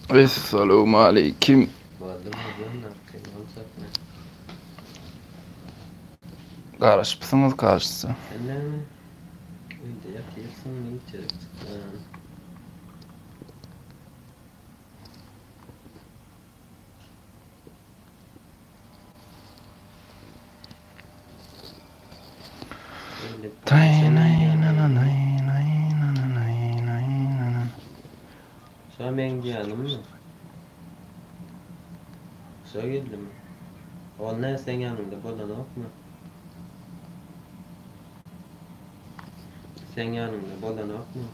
Essalawmaleýkim. Garaşypsyňyz kažется. Şa meň diýenimmi? Şa geldimi? Ol nä seň ýanyňda bolanokmy? Seň ýanyňda bolanokmy?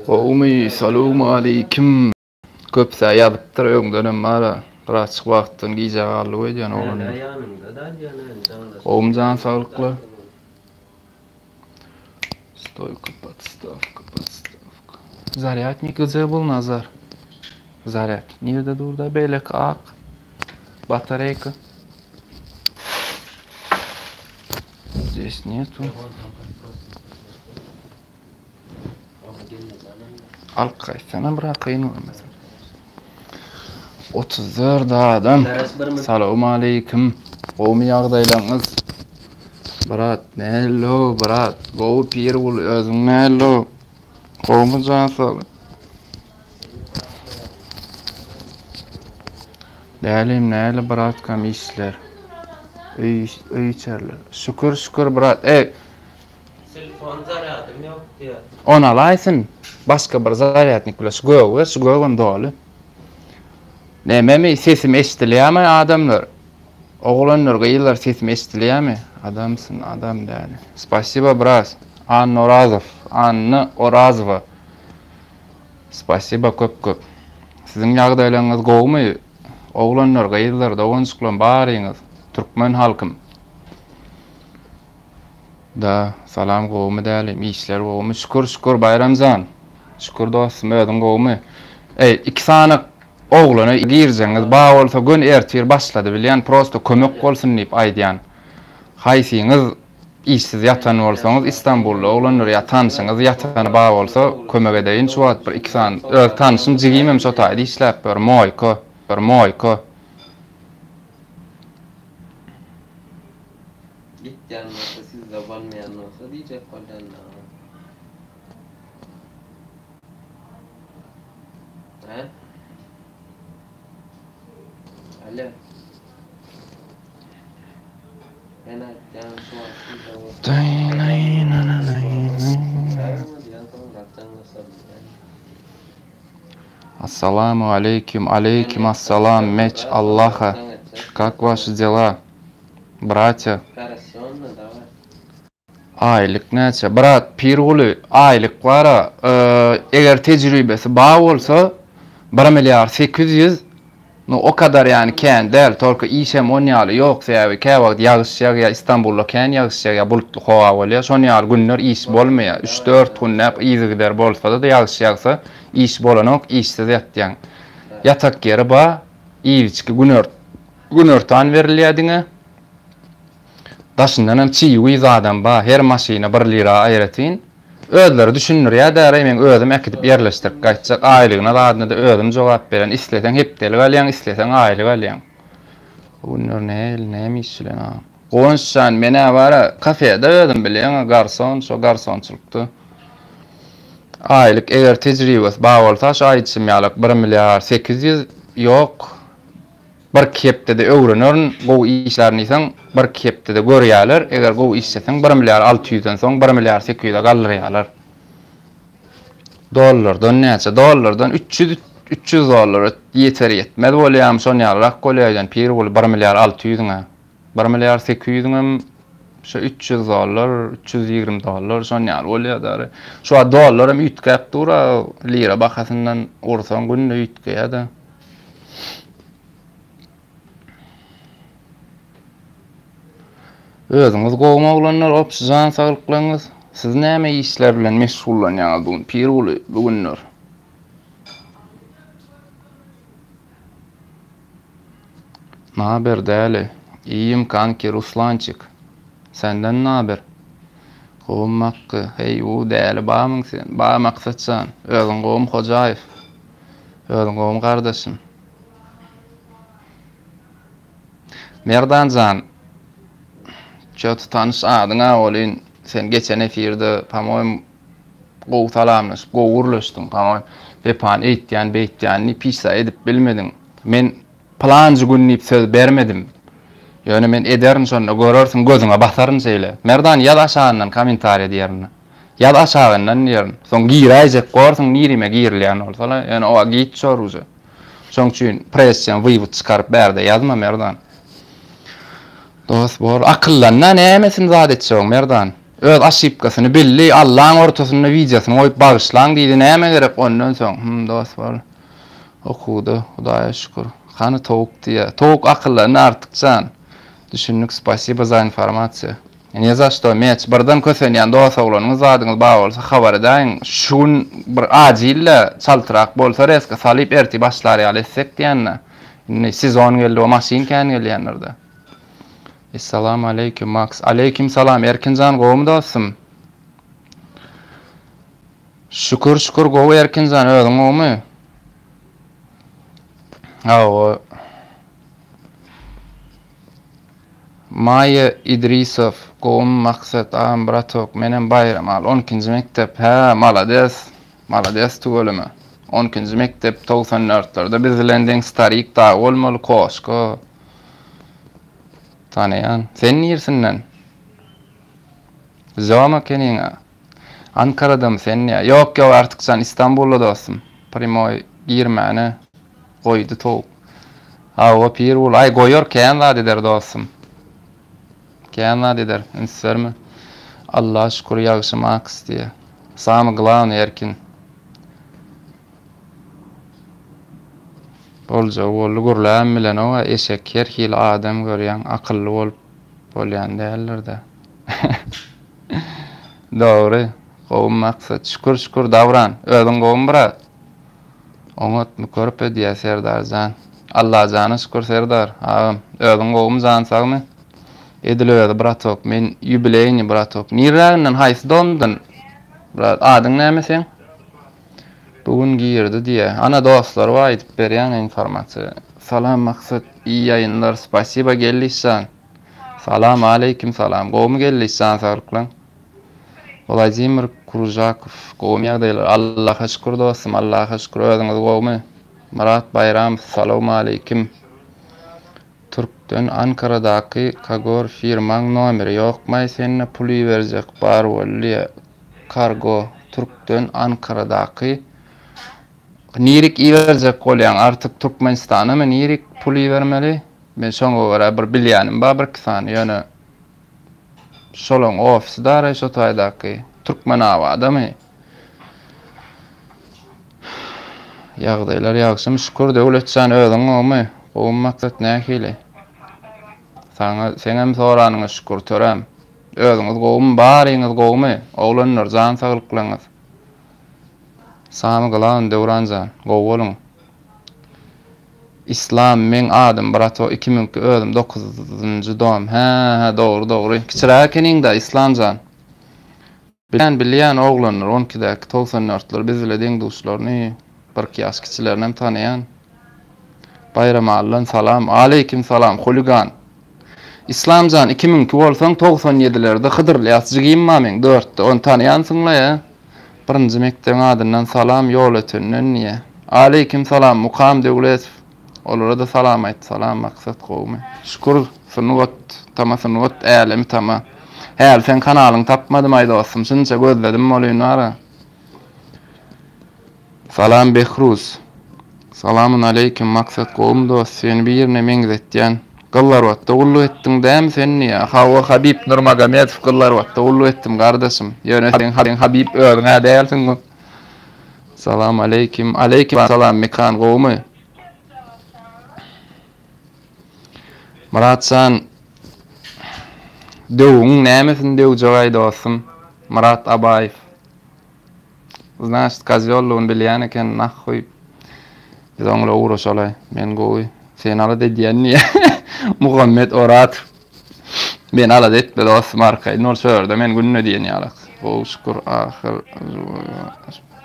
Gowumy salowmaleýkim. Köpüsä ýazypdyr öňdenem bara birazçyk wagtdan gijä galdyk öýdýän oglanlar. Gowumy jan saglyklar. Stoýka podstawka podstawka. Zarýadnik gje bul Nazar. Zarýadnik nirde durda beýleki ak batareýka. Здесь нету. Alyp gaýtsana bira kyn bolmasa. 34 adam. Salowmaleýkim. Gowmy ýagdaýlaryňyz? Brat, nälo, brat? Gowy Pirguly, özüň nälo? Gowmy jan saglyk? Dälim näle bratkam işler. Öý öý içerler. Şükür şükür brat. Ey. Telefon zarýadym ýok diýýär. Ony alaýsyn. Başga bir zarýadnik bilen şu gögi ber, şu gögem doly. Nememi sesim eşidilýärmi adamlar? Oglanlar, gyzlar sesim eşidilýärmi? Adamsyn, adam däli. Spasibo brat. Anna Orazow, Anna Orazowa. Spasibo köp köp. Siziň ýagdaýlaryňyz gowumy? Oglanlar, gyzlar, doganjyklarym baryňyz. Türkmen halkym. Da, salam gowumy dälim, işler gowumy? Şükür, şükür Baýramjan. Şükür dostum, özüň gowumy? Eý, iki sany oglana girjegiňiz bar bolsa göni ertir başlady bilýän, prosto kömek bolsun diýip aýdýan. Haýsyňyz Işsiz ýatan bolsaňyz Istanbulda oglanlar ýa tanşyňyz ýatany bar bolsa kömek edeýin şu wagt bir iki sany öz tanşym jigimem şo taýda işläp ýör moýka bir moýka. Gitýän bolsa sizde bolmaýan bolsa diýjek bolýan aga. Hä? Alo. Assalamu aleýkim aleýkim assalam meç Allaha kak waşy dela bratýa aýlyk näçe brat Pirguly aýlyk bara eger tejribesi bar bolsa bir milliard 800 Nu o kadar ýany kän däl, tolko işem on ýaly ýok, sebäbi käwagt ýagyş ýagýa, Istanbulda kän ýagyş ýagýa, bulutly howa bolýa, şon ýaly günler iş bolmaýa, üç-dört günläp yzygider bolsada-da ýagyş ýagsa iş bolanok, işsiz ýatýaň. Ýatak ýeri ba, iýip-içgi günert, günortan berilýä diňe. Daşyndanam çiwi zadam ba, her maşyna bir lira aýratyn. Özleri düşündirýär däreý meň özüm äkidip ýerleşdirip gaýtjak aýlygyna zadyna-da özüm jogap berýän isleseň hepdelik alýaň isleseň aýlyk alýaň. Bu günler nähili näme iş bilen agam. Guwanç jan menä bara kafede özüm bilýäňä garson şo garsonçylykda. Aýlyk eger tejribesi bar bolsa şo aýdyşym ýalak bir milliard 800 ýok. Birki hepdede öwrenerin, gowy işlärin diýseň, birki hepdede görýärler, eger gowy işleseň bir milliard alty ýüzden soň bir milliard sekiz ýüze galdyrýarlar. Dollardan näçe? Dollardan 300 300 dollara ýeter ýetmez bolýarmy, şon ýalyrak bolýar öýden Pirguly bir milliard alty ýüzüňe. Bir milliard sekiz ýüzüňem şo 300 dollar, 320 dollar şon ýaly bolýar dary. Şu wagt dollaram üýtgäp dur-a, lira bahasyndan ursaň günde üýtgeýär-de. Özüňiz gowmy oglanlar opşy jan saglyklaryňyz? Siz näme işler bilen meşgullanýaňyz bu gün Pirguly bu günler? Naber däli. Iýim kanki Ruslançik. Senden naber? Gowmy Makgy? Heý u däli bamyň sen? Ba Maksatjan. Özüň gowmy Hojaýew? Özüň gowmy gardaşym? Merdan jan. Çöti tanyş adyň-a welin sen geçen efirde pamoýym gowy salamlaşyp gowy gürleşdiň pamoýym. Wepany eýtýän beýtýän diýip hiç zat edip bilmediň. Men Pylanjy gün diýip söz bermedim. Ýöne men ederin şonda görersiň gözüňe basaryn şeýle. Merdan ýaz aşagyndan kommentariýa diýerin. Ýaz aşagyndan diýerin. Soň giräýjek borsuň nirime girilýän bolsala ýöne oa giç şor uje. Şoň üçin presden wywod çykaryp bärde ýazma Merdan. Dos bor. Akyllanna nämesini zat etjegiň Merdan. Öz aşipkasyny bildi Allaň ortasynda wideosyny goýup bagyşlaň diýdi näme gerek ondan soň. Hum dos bor. Okuwda Hudaýa şükür. Hany towuk diýýä. Towuk akyllandy Artyk jan. Düşündik spasibo za informasiýa. Ne za şto meç. Birden kösenýän dos oglanyňyz zadyňyz bar bolsa habar edäýiň. Şu gün bir ajil-de çaltrak bolsa rezko salyp ertir başlar ýaly etsek diýende. Indi sezon geldi o maşyn kän gelýändirde. Essalamu aleýkum Maks. Aleýkim salam Erkinjan gowumy dostum? Şükür şükür gowy Erkinjan özüň gowumy? Hawa. Maýa Idrisow gowumy Maksat agam bratok menem Baýramaly on ikinji mekdep hä malades malades tüweleme on ikinji mekdep 94 dörtlerde biz bilen deň starik dagy bolmaly koşka tanaýan sen nirsinden Zoma ekeniňa. Ankaradamy sen ýa? Ýok ýok Artykjan Istanbulda dostum. Primoý girmäne goýdy towuk. Hawa Pirguly aý goýar kän zat eder dostum. Kän zat eder üns berme. Allaha şükür ýagşy Maks diýýä. Samy glawnyý Erkin. Boljagy boldy gürläbem bilenok-a eşek her hili adam görýäň akylly bolup bolýan däldir-dä. Dogry. Gowy Maksat. Şükür şükür Dawran. Özüň gowumy brat? Oňatmy körpe diýýä Serdarjan. Allajana şükür Serdar agam. Özüň gowumy jan sagmy? Edil özi bratok. Men ýubileýniý bratok. Nirräginden haýsy domdan? Brat adyň näme seň? Bu gün girdi diýýä. Ana dostlary bar aýdyp berýän informasiýa. Salam Maksat. Iyi ýaýynlar. Spasiba Geldiş jan. Salam aleýkim salam gowmy geldiş jan saglyklaň Wladimir Kružakow gowmy ýagdaýlar Allaha şükür dostum Allaha şükür özüňiz gowmy Myrat Baýramow salowmaleýkim Türkden Ankaradaky Kagor firmaň nomeri ýokmaý sende pul iberjek bar bolýa kargo Türkden Ankaradaky nirik iberjek bolýaň artyk Türkmenistanamy nirik pul ibermeli Men şoňa görä bir bilýänim bar birki sany ýöne şolaň ofisi daraý şo taýdaky Türkmenabadamy? Ýagdaýlar ýagşymy şükür Döwletjan özüň gowumy? Gowumy Maksat nähili? Saňa seňem soranyňa şükür töräm. Özüňiz gowumy baryňyz gowumy oglanlar jan saglyklaryňyz. Samy glan Döwranjan gowy boluň. Islam meň adym brato iki müňki özüm dokuzynjy dom hä hä dogry dogry kiçiräk ekeniňda Islamjan bilýän bilýän oglanlar on ikidäki 94 dörtler biz bile deň duşlaryny birki ýaş kiçilerinem tanaýan Baýramalydan salam aleýkim salam huligan Islamjan iki müňki bolsaň 97 ýedilerde Hydyr Ylýas jigim bar meň dörtde ony tanaýansyňla ýa Birinji mekdebiň adyndan salam Ýolötenden diýýä. Aleýkim salam Mukam Döwletow. Olara-da salam aýt. Salam Maksat gowumy? Şükür sungat tama sungat älemi tama. Häli seň kanalyňy tapmadym aý dostum şunça gözledim bolýun bara. Salam Behruz. Salamun aleýkim Maksat gowumy dost seni birine meňzetýän. Gyzlarbatda gulluk etdiň dämi sen diýýä. Hawa Habib Nurmagomedow Gyzlarbatda gulluk etdim gardaşym. Ýöne sen Habib özüň-ä dälsiň. Salam aleýkim. Aleýkim salam Mekan gowumy? Myratjan döwüň nämesini döwjek-aý dostum? Myrat Abaýew. Znaşt kozýollygyny bilýän eken nahhuý. Biz oň bilen ugraşaly. Men gowy. Seni alada edýän diýýä. Muhammet Oratow. Meni alada etme dostum arkaýyn bol şu ýerde men günde diýen ýalak. Gowy şükür ahyr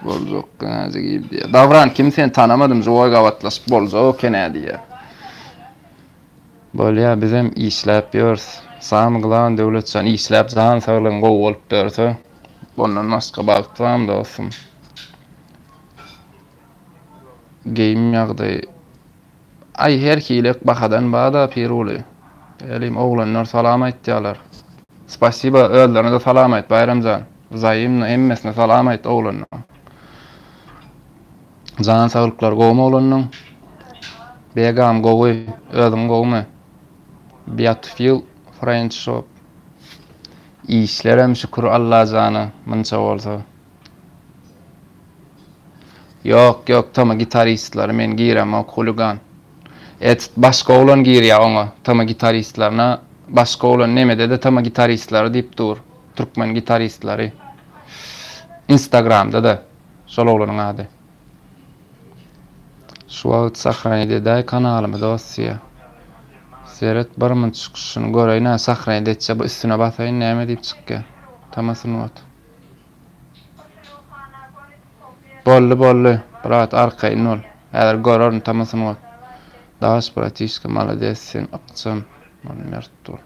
boljak näjigim diýýär. Dawran kim sen tanamadym živoý gabatlaşyp boljak eken-ä diýýär. Bolýa bizem işläp ýörüs. Samy glan Döwletjan işläp jan saglygyň gowy bolup ýörse ondan başga bagt barmy dostum. Geýim ýagdaýy Aý her hilek bahadan bada Pirguly. Elim oglanlar salam aýtýalar. Spasiba özlerine-de salam aýt Baýramjan. Wzaýymno hemmesine salam aýt oglanlaň. Jan saglyklary gowumy oglanlaň? Begam gowy, özüň gowumy? Beautiful French shop. Işlerem şükür Allajana munça bolsa. Ýok ýok tm gitaristlary men giremok huligan. Et başga oglan girýä oňa tm gitaristlaryna başga oglan nemedede tm gitaristlary diýip dur türkmen gitaristlary instagramda-da şol oglanyň ady. Şu wagt sahranit edäý kanalymy dost diýýä. Seret bir munt çykyşyny göreýin-ä sahranit etse bu üstüne basaýyn näme diýip çykýa. Tama sungat. Boldy boldy brat arkaýyn bol. Häzir görerin tama sungat. Daş bratişka malades sen ykjam bol mert bol.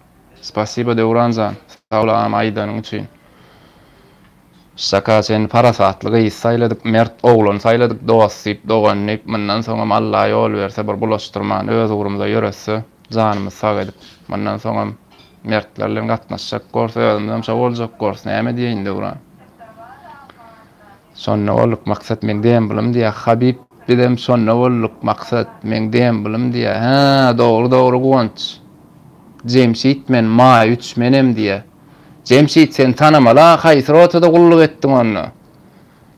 Spasiba Döwranjan sag bol agam aýdanyň üçin. Şaka sen parasatly gyz saýladyk mert oglan saýladyk dost diýip dogan diýip mundan soňam Alla ýol berse bir bulaşdyrman öz ugrumyza ýöretse janymyz sag edip mundan soňam mertler bilen gatnaşjak borsa özümizem şo boljak borus näme diýeýin Döwran şonda bolduk maksat meň dembulym diýýä Habib bizem şonda bolduk maksat meň dembulym diýýä hä dogry dogry Guwanç Jemşit men maý üç menem diýýä Jemşit seni tanamaly-a haýsy rotada gulluk etdiň onda?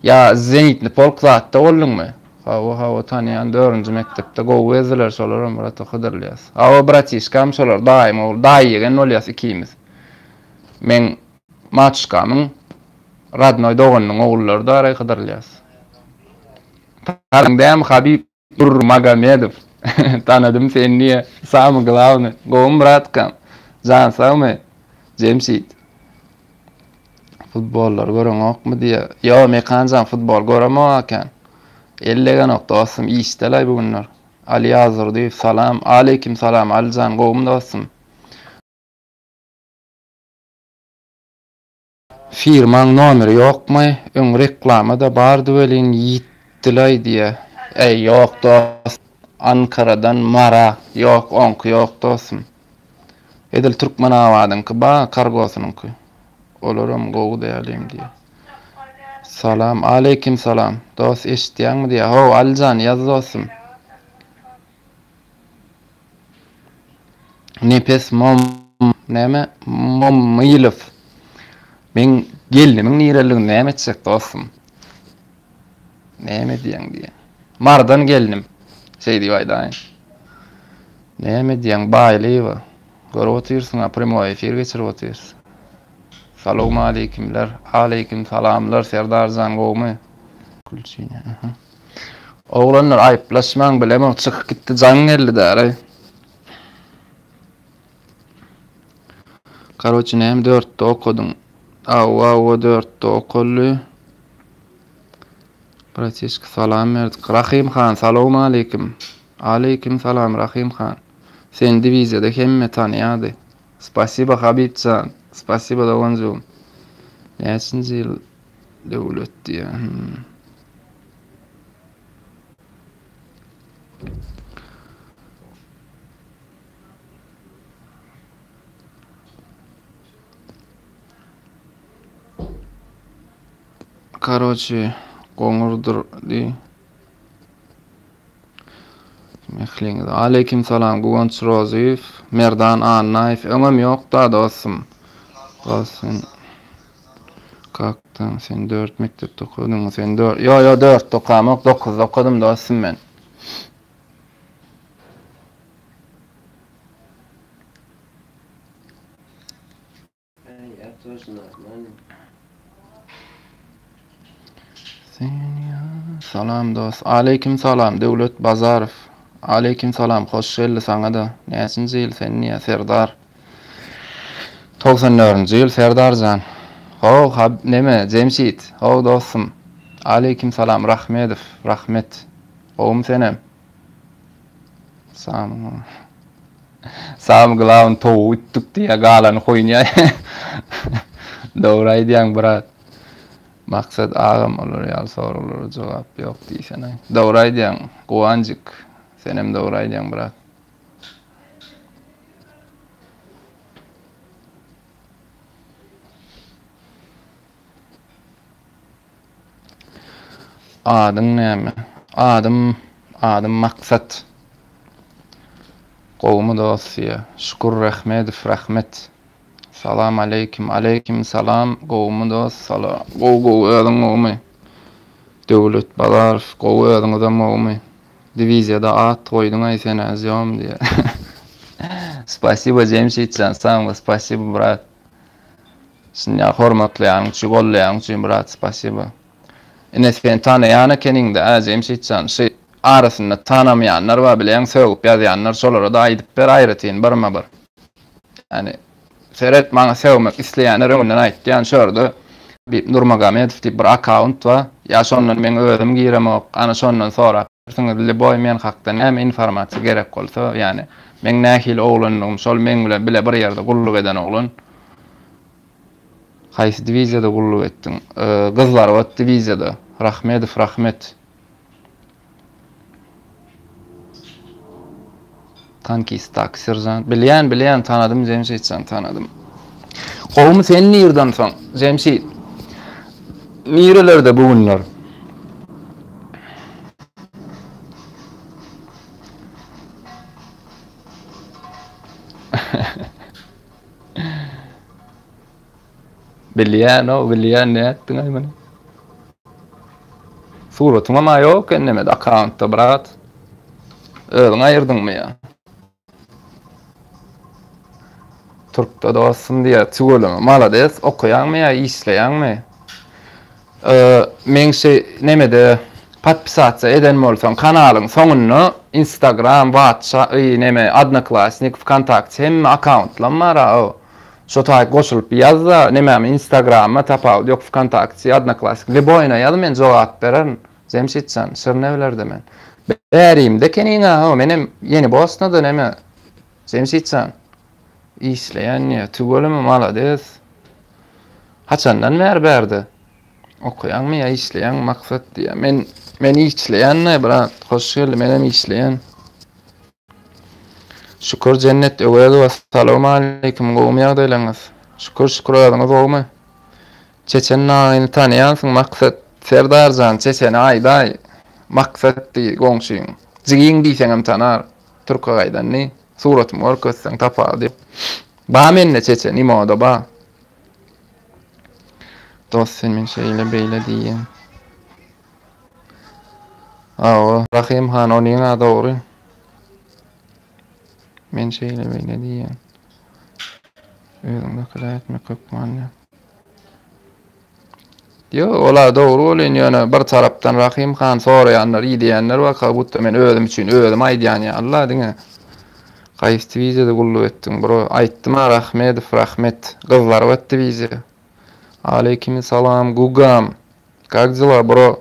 Ýa zenitni polk zatda bolduňmy? Hawa hawa tanýan dördünji mekdepde gowy gezdiler şolaram brata Hydyrlyýas. Hawa bratişkam şolar daýyň ogly daýy ýegen bolýas ikimiz. Meň matuşkamyň radnoý doganynyň ogullary daraý Hydyrlyýas. Tanadyň dämi Habib? Nurmagomedow tanadym seni diýe samy glawny gowmy bratkam jan sagmy Jemşit futbollary göreňokmy diýe ýo Mekanjan futbol göremok akan el degenok dostum işdelaý bu günler Ali Ýazdurdyýew salam aleýkim salam Alijan gowmy dostum. Firmaň nomeri ýokmy? Öň reklamada bardy welin ýitdilaý diýä. Äý ýok dos Ankaradan Mara ýok oňky ýok dosum. Edil Türkmenabadyňky ba kargosynyňky. Olaram gowy dälim diýä. Salam aleýkim salam dos eşitýäňmi diýä. How Alyjan ýaz dosum. Nepes Mom näme Mommylow. Meň gelnimiň nireligini näme etjek dostum? Näme diýýäň diýýän. Mardan gelnim. Şeý diýip aýdaýyn. Näme diýýäň Baýlyýewa? Görüp otyrsyň-a, primoý efir geçirip otyrys. Salowmaleýkimler. Aleýkim salamlar Serdarjan gowumy? Gülçine. Aha. Oglanlar aýyplaşmaň bilemok çykyp gitdi jaň geldi däri. Karoçi näme dörtde okadyň? Awa awa dörtde okaldy. Bratişka salam berdik. Rahym han salowmaleýkim. Aleýkim salam Rahym han. Seni diwiziýada hemme tanýardy. Spasiba Habibjan. Spasiba doganjygym. Näçinji ýyl Döwlet diýýär. Hmm. Karoçi, goňurdyr diý. Mähliňiz. Aleýkim salam Guwanç Rozyýew, Merdan Annaýew. Öňem ýok-da dostum. Dostum. Kakdan sen 4 mekdepde okadyňmy? Sen 4. Ýo, ýo 4-de okamok, 9-da okadym dostum men. Salam dost. Aleýkim salam Döwlet Bazarow. Aleýkim salam hoş geldi saňada. Näçinji ýyl sen diýýä Serdar. 94-nji ýyl Serdarjan. How hab neme Jemşit. How dostum. Aleýkim salam Rahmedow. Rahmet. Gowumy senem? Sam. Sam glawny towugy ütdük diýýä galany hoýunýa. Dogry aýdýaň brat. Maksat agam olar ýaly soraglara jogap ýok diýsenaý. Dogry aýdýaň Guwanjyk. Senem dogry aýdýaň brat. Adyň näme? Adym, adym Maksat. Gowumy dost diýýär. Şükür Rehmedow rahmet. Salam aleýkim. Aleýkim salam. Gowumy dost? Salam. Gowy gowy özüň gowumy? Döwlet Bazarow gowy özüňizem gowumy? Diwiziýada at goýduň-aý sen-ä zýom diýýär. Spasibo Jemşitjan sag bol spasibo brat. Şunýa hormatlaýanyň üçin gollaýanyň üçin brat spasibo. Ine sen tanaýan ekeniňdä ä Jemşitjan şy arasynda tanamaýanlar bar bilýäň sögüp ýazýanlar şolarada aýdyp ber aýratyn birme bir. Ýani seret maňa sögmek isleýänler öňünden aýtýan şorda Habib Nurmagomedow diýip bir akkaunt bar ýa şondan meň özüm giremok ana şondan sorap bilersiňiz lýuboý men hakda näme informasiýa gerek bolsa ýani meň nähili oglandygym şol meň bilen bile bir ýerde gulluk eden oglan. Haýsy diwiziýada gulluk etdiň? Gyzlarbat diwiziýada. Rahmedow Rahmet. Tankist seržant. Bilýän, bilýän, tanadym Jemşitjan, tanadym. Gowumy sen nirden soň? Jemşit. Nirelerde bu günler? Bilýän-ow, bilýän, nätdiň-aý muny? Suratyňam-a ýok eken nemede akkauntda, brat. Özüň aýyrdyňmy ýa? Türkde dostum diýýär, tüweleme, malades, okaýaňmy ýa işleýäňmi? Meň şi nemede podpisatsa eden bolsaň kanalyň soňunda instagram whatsa y neme odnoklassnik wkontakte hemme akkauntlam bar a o şo taýy goşulyp ýazda nememi instagrama tapawudy ýok wkontakte odnoklassnik lýuboýyna ýaz men jogap bererin Jemşitjan şirinewlerde men bärimde ekeniňa ho menem ýeni bosnada neme Jemşitjan işleýän diýýär tüweleme malades. Haçandan bäri bärde okaýaňmy ýa işleýäňmi maksat diýýär. Men men işleýän brat hoş geldi menem işleýän. Şükür Jennet Öwezowa salowmaleýkim gowumy ýagdaýlaryňyz? Şükür şükür özüňiz gowumy? Çeçen naýyny tanaýansyň Maksat Serdarjan çeçeni aýdaý Maksat diý goňşyň. Jigiň diýseňem tanar. Türke gaýdanyny suratymy görkezseň tapar diýip. Ba mende çeçen imoda ba. Dost sen men şeýle beýle diýýäň. Hawa, Rahym han onyň-a dogry. Men şeýle beýle diýýän. Özüň dokaz etmek hökman diýýän. Ýok, ola dogry welin, ýöne bir tarapdan Rahym han soraýanlar, ideýänler bar, как budda men özüm üçin özüm aýdýan ýaly-la diňe. Haýsy diwiziýada gulluk etdiň, bro? Aýtdym-a, Rahmedow, Rahmet. Gyzlarbat diwiziýa. Aleýkim salam, Gugam. Kak dela, bro?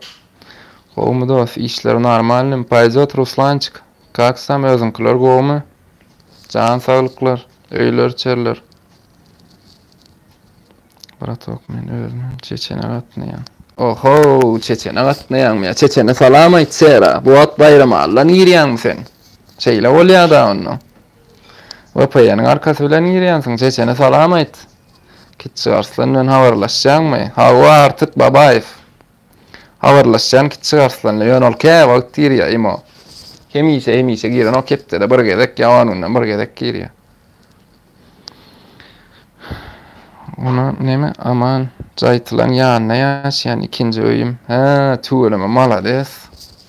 Gowumy dos, işler normalnymy? Paýdýot, Ruslançik. Kak sam, özüňkiler gowumy? Jan saglyklar, öýler, içeriler. Bratok men özüm hem Çeçene gatnaýan. Oho, Çeçene gatnaýaňmy ýa? Çeçene salam aýt Sera. Bu wagt Baýramaldan girýäňmi sen? Şeýle bolýa-da onda. VPN-iň arkasy bilen girýänsiň. Çeçene salam aýt. Kiçi Arslan bilen habarlaşýaňmy? Hawa, Artyk Babaýew. Habarlaşýan Kiçi Arslan bilen. Ýöne ol käwagt girýär imo. Hemişe, hemişe girenok, hepdede bir gezek ýa on günden bir gezek girýär. Ona neme aman jaýtylaň ýanynda ýaşaýan ikinji öýüm. Hä, tüweleme malades.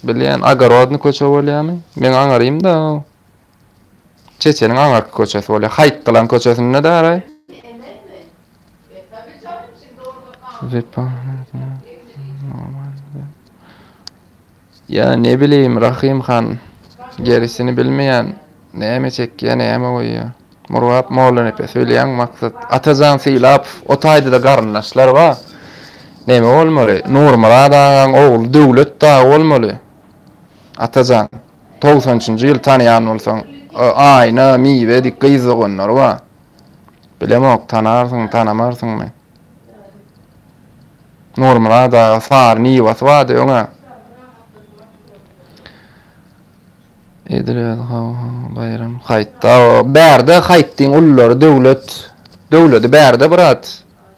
Bilýän Ogorodny köçe bolýamy? Meň aňarym-da o. Çeçeniň aňarky köçesi bolýar. Haýtdylaň köçesinde daraý. Ýa ne bileyim Rahym han. Gerisini bilmeýän näme çekýä näme goýýa. Murgap Mollanepesi bilýäň Maksat. Atajan Sylapow o taýda-da garyndaşlar bar. Neme bolmaly? Nurmyrat agaň ogly Döwlet dagy bolmaly. Atajan. 90 üçünji ýyl tanaýan bolsaň, Aýna, Miwe dik gyz doganlary bar. Bilemok, tanarsyň, tanamarsyňmy? Nurmyrat aga sary niwasy bardy öňä. Edil özi hawa hawa Baýram haýtda o bärde haýtdyň ullary döwlet döwledi bärde brat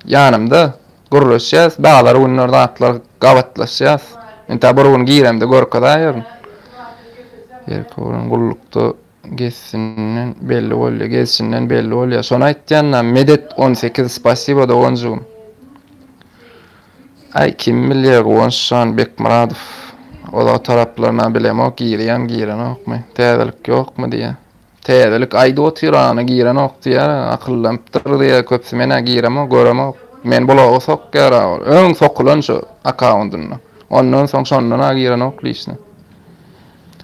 ýanymda gürleşýäs bazar günler zatlar gabatlaşýas intä bir gün giremde görkezäýerin Erki bolan gullukda Gezsinden belli bolýa gezişinden belli bolýa şony aýtýanda medet 18 spasibo doganjygym. Aý kim bilýä Guwançjan Bekmyradow ozal taraplaryna bilemok girýämi girenokmy täzelik ýokmy diýä. Täzelik aýdyp otyr ana girenok diýä akyllanypdyr diýä köpüsi menä giremok göremok men bloga sokýara ol öň sokulan şo akauntynda ondan soň şondan-a girenok lişni.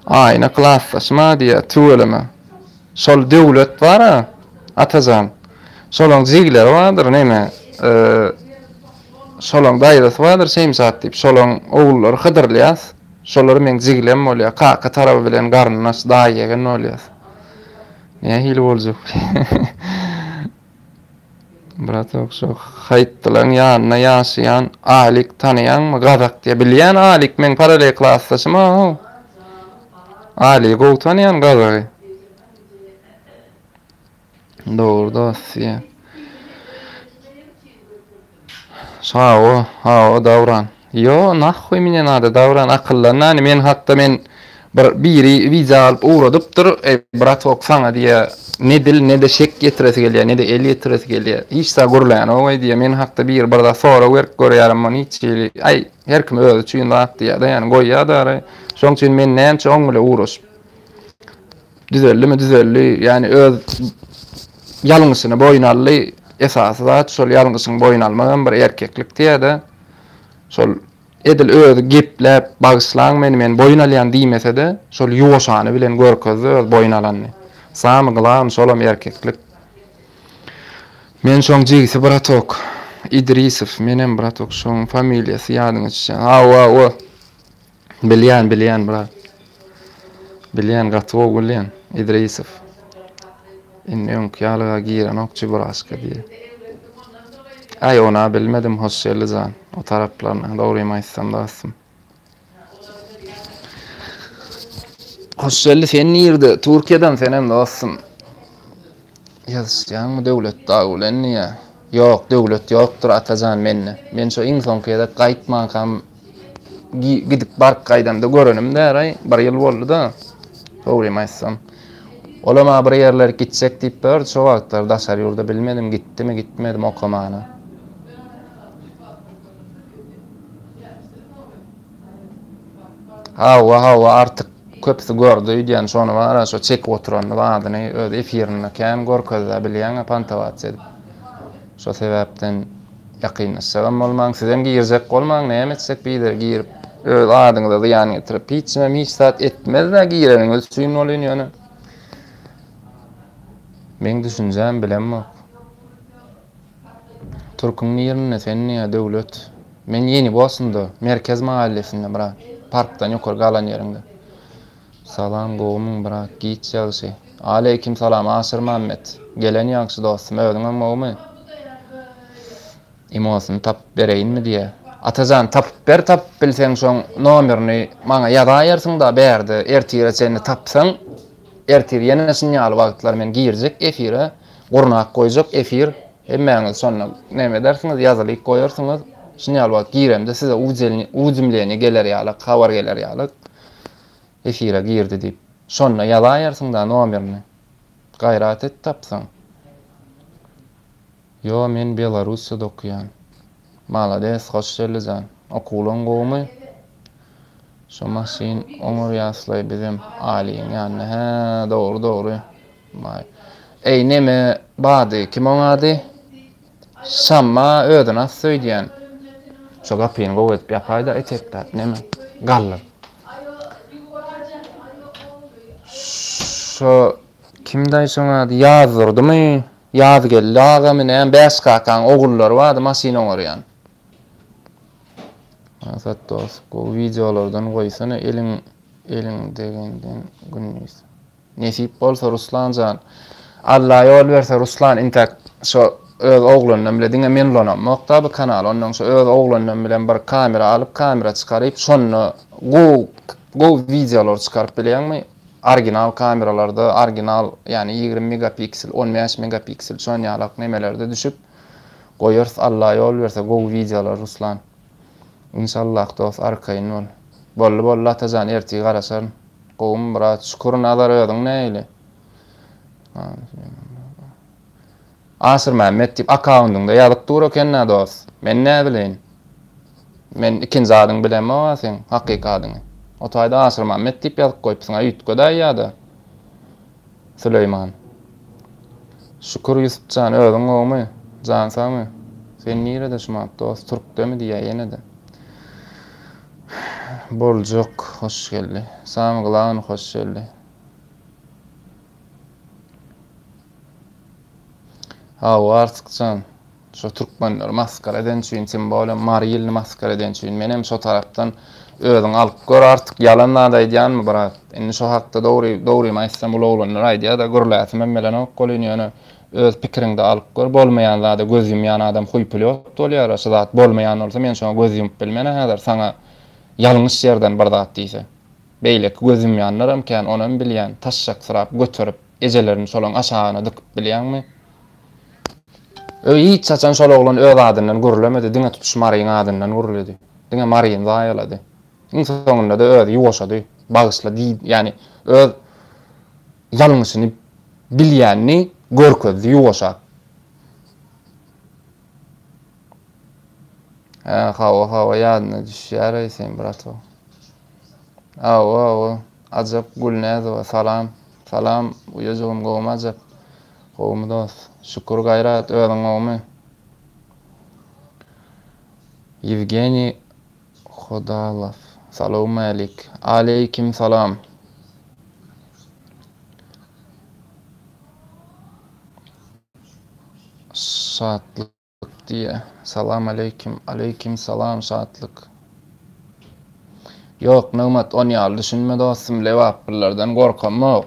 Aýna klasdaşym-a diýýär, tüweleme. Şol Döwlet bar-a, Atajan. Şolaň jigleri bardyr, neme, şolaň daýzasy bardyr Şemşat diýip, şolaň ogullary Hydyrlyýas. Şolar meň jiglem bolýar. Kaka taraby bilen garyndaş, daýy-ýegen bolýas. Nähili boljak? Bratok şo haýtdylaň ýanynda ýaşaýan Alik tanaýaňmy gazak diýä bilýän Alik meň paralel klasdaşym a ho. Aligi gowy tanaýan gazagy. Dogry dost diýä. Hawa, hawa Dawran. Ýo, nahhuý mne nada Dawran akyllan nani men hakda men bir biri wideo alyp ugradypdyr, eý bratok saňa diýýä ne dil ne-de şek ýetiresi gelýä ne-de el ýetiresi gelýä hiç zat gürlänok eý diýýä men hakda biri bir zat sorag berip görýärem ony hiç hili aý her kim özi üçin zat diýýä-de ýani goýýa-da şoň üçin men näme üçin oň bile ugraşyp Düzeldimi düzeldi. Ýani öz ýalňyşyny boýun aldy. Esasy zat şol ýalňyşyňy boýun almagam bir erkeklik diýýär-de. Şol edil özi gepläp bagyşlaň meni men boýun alýan diýmese-de şol ýuwaşany bilen görkezdi öz boýun alanyny. Samy glawny şolam erkeklik. Men şoň jigisi bratok. Idrisow menem bratok şoň familiýasy ýadyňa düşýän. Hawa hawa. Bilýän bilýän brat. Bilýän gaty gowy bilýän. Idrisow. Indi öňki ýalyga girenok çiburaşka diýe. Aý ona bilmedim Hoşgeldi jan. O taraplaryna dogrymy aýtsam dostum. Hoşgeldi sen nirde? Türkiýeden senem dostum. Ýazyşýaňmy Döwlet dagy bilen diýýä. Ýok, Döwlet ýokdur Atajan mende. Men şo iň soňky gezek gaýtmankam gidip baryp gaýdamda görenim däraý, bir ýyl boldy-da. Dogrymy aýtsam. Olam-a bir ýerlerik gitjek diýip ýördi şo wagtlar daşary ýurda bilmedim gitdimi gitmedimi okamana. Hawa hawa artyk köpüsi gördi öýdýän şony bara şo çekip oturanyny zadyny öz efirinde kän görkezdä bilýäňä pantawats edip. Şo sebäpden ýakynlaşjagam bolmaň sizem girjek bolmaň näme etjek bider girip öz adyňyza zyýan getirip hiç kimem hiç zat etmezdä gireniňiz üçin bolyn ýöne meň düşünjäm bilemok. Türküň nirinde sen diýä Döwlet. Men Ýeni Bosnda, Merkez mahallesinde brat. Parkdan ýokary galan ýeriňde. Salam gowumyň brat giç ýagşy. Aleýkim salam Aşyrmammet. Gelen ýagşy dostum özüňem gowumy? Imosyny tapyp bereýinmi diýä. Atajan tapyp ber tapyp bilseň şoň nomerini maňa ýazaýarsyňda bärde ertire çenli tapsaň ertir ýene şunýaly wagtlar men girjek efire Gurnap goýjak efir hemmäňiz şonda neme edersiňiz ýazylyp goýarsyňyz şunýaly wagt giremde size uwdimleniýe geler ýalak habar geler ýalak efire girdi diýip şonda ýazaýarsyňda nomerini gaýrat et tapsaň Ýo men Belarussiýada okaýan. Malades Hoşgeldijan. Okuwlaň gowumy? Şo maşyn oňarýaslaý bizem Alyň ýanyna. Hä dogry dogry. Maý. Eý neme bady kim oň ady? Şamma özüni asdy öýdýän. Şo gapyny gowy edip ýapaýda etekläp neme. Galdyr. Şo kimdaý şoň ady Ýazdurdymy? Ýazgeldi agamy näme Bäş kakaň ogullary bardy maşyn oňarýan. Maksat dost gowy wideolardan goýsana eliň eliň degenden gündiz. Nesip bolsa Ruslan jan. Alla ýol berse Ruslan intäk şo öz oglandan bile diňe men ulanamokda bu kanaly ondan şo öz oglandan bilen bir kamera alyp kamera çykaryp şonda gowy gowy wideolar çykaryp bilýäňmi original kameralarda original ýani 20 megapiksel 15 megapiksel şon ýalak nemelerde düşüp goýarys Alla ýol berse gowy wideolar Ruslan. Inşallah dos arkaýyn bol. Boldy boldy Atajan ertir garaşaryn. Gowumy brat şükür Nazar özüň nähili? Aşyrmämmet diýip akkaundyňda ýazyp dur ekennä dos. Men näbileýin. Men ikinji adyňy bilemok-a seň hakyky adyňy. O taýda Aşyrmämmet diýip ýazyp goýupsyň-a üýtgedäý ýa-da. Süleýman. Şükür Ýusupjan özüň gowumy? Jan sagmy? Sen nirede şumat dost türkdemi diýýä ýenede. Boljak hoş geldi. Samy glawny hoş geldi. Hawa Artykjan. Şo türkmenleri maskara eden üçin tim bolem Mary ilini maskara eden üçin menem şo tarapdan özüň alyp gör artyk ýalan zat aýdýanmy brat indi şo hakda dogry dogrymy aýtsam uly oglanlar aýdýada gürläsimem gelenok welin ýöne öz pikiriňde alyp gör bolmaýan zada göz ýumýan adam huýpilýot bolýara şu zat bolmaýan bolsa men şoňa göz ýumup bilmenä häzir saňa ýalňyş ýerden bir zat diýse beýleki göz ýumýanlaram kän onam bilýän taşşaksyrap göterip ejelerini şolaň aşagyna dykyp bilýäňmi. Öý hiç haçan şol oglan öz adyndan gürlemedi, diňe tutuş Maryň adyndan gürledi. Diňe Maryny zaýalady. Iň soňunda-da özi ýuwaşady. Bagyşla diý, ýagny öz ýalňyşyny bilýänini görkezdi ýuwaşap. Hä, hawa, hawa, ýadyna düşýär-eý sen, bratow. Hawa, hawa. Ajap Gülnäzowa, salam. Salam, uýajygym, gowumy Ajap? Gowumy dost? Şükür Gaýrat, özüň gowumy? Ýewgeniý Hodalow, Salowmalik. Aleýkim salam. Şatlyk diýýä. Salam aleýkim. Aleýkim salam Şatlyk. Ýok Nygmat on ýaly düşünme dostum lebaplylardan gorkamok.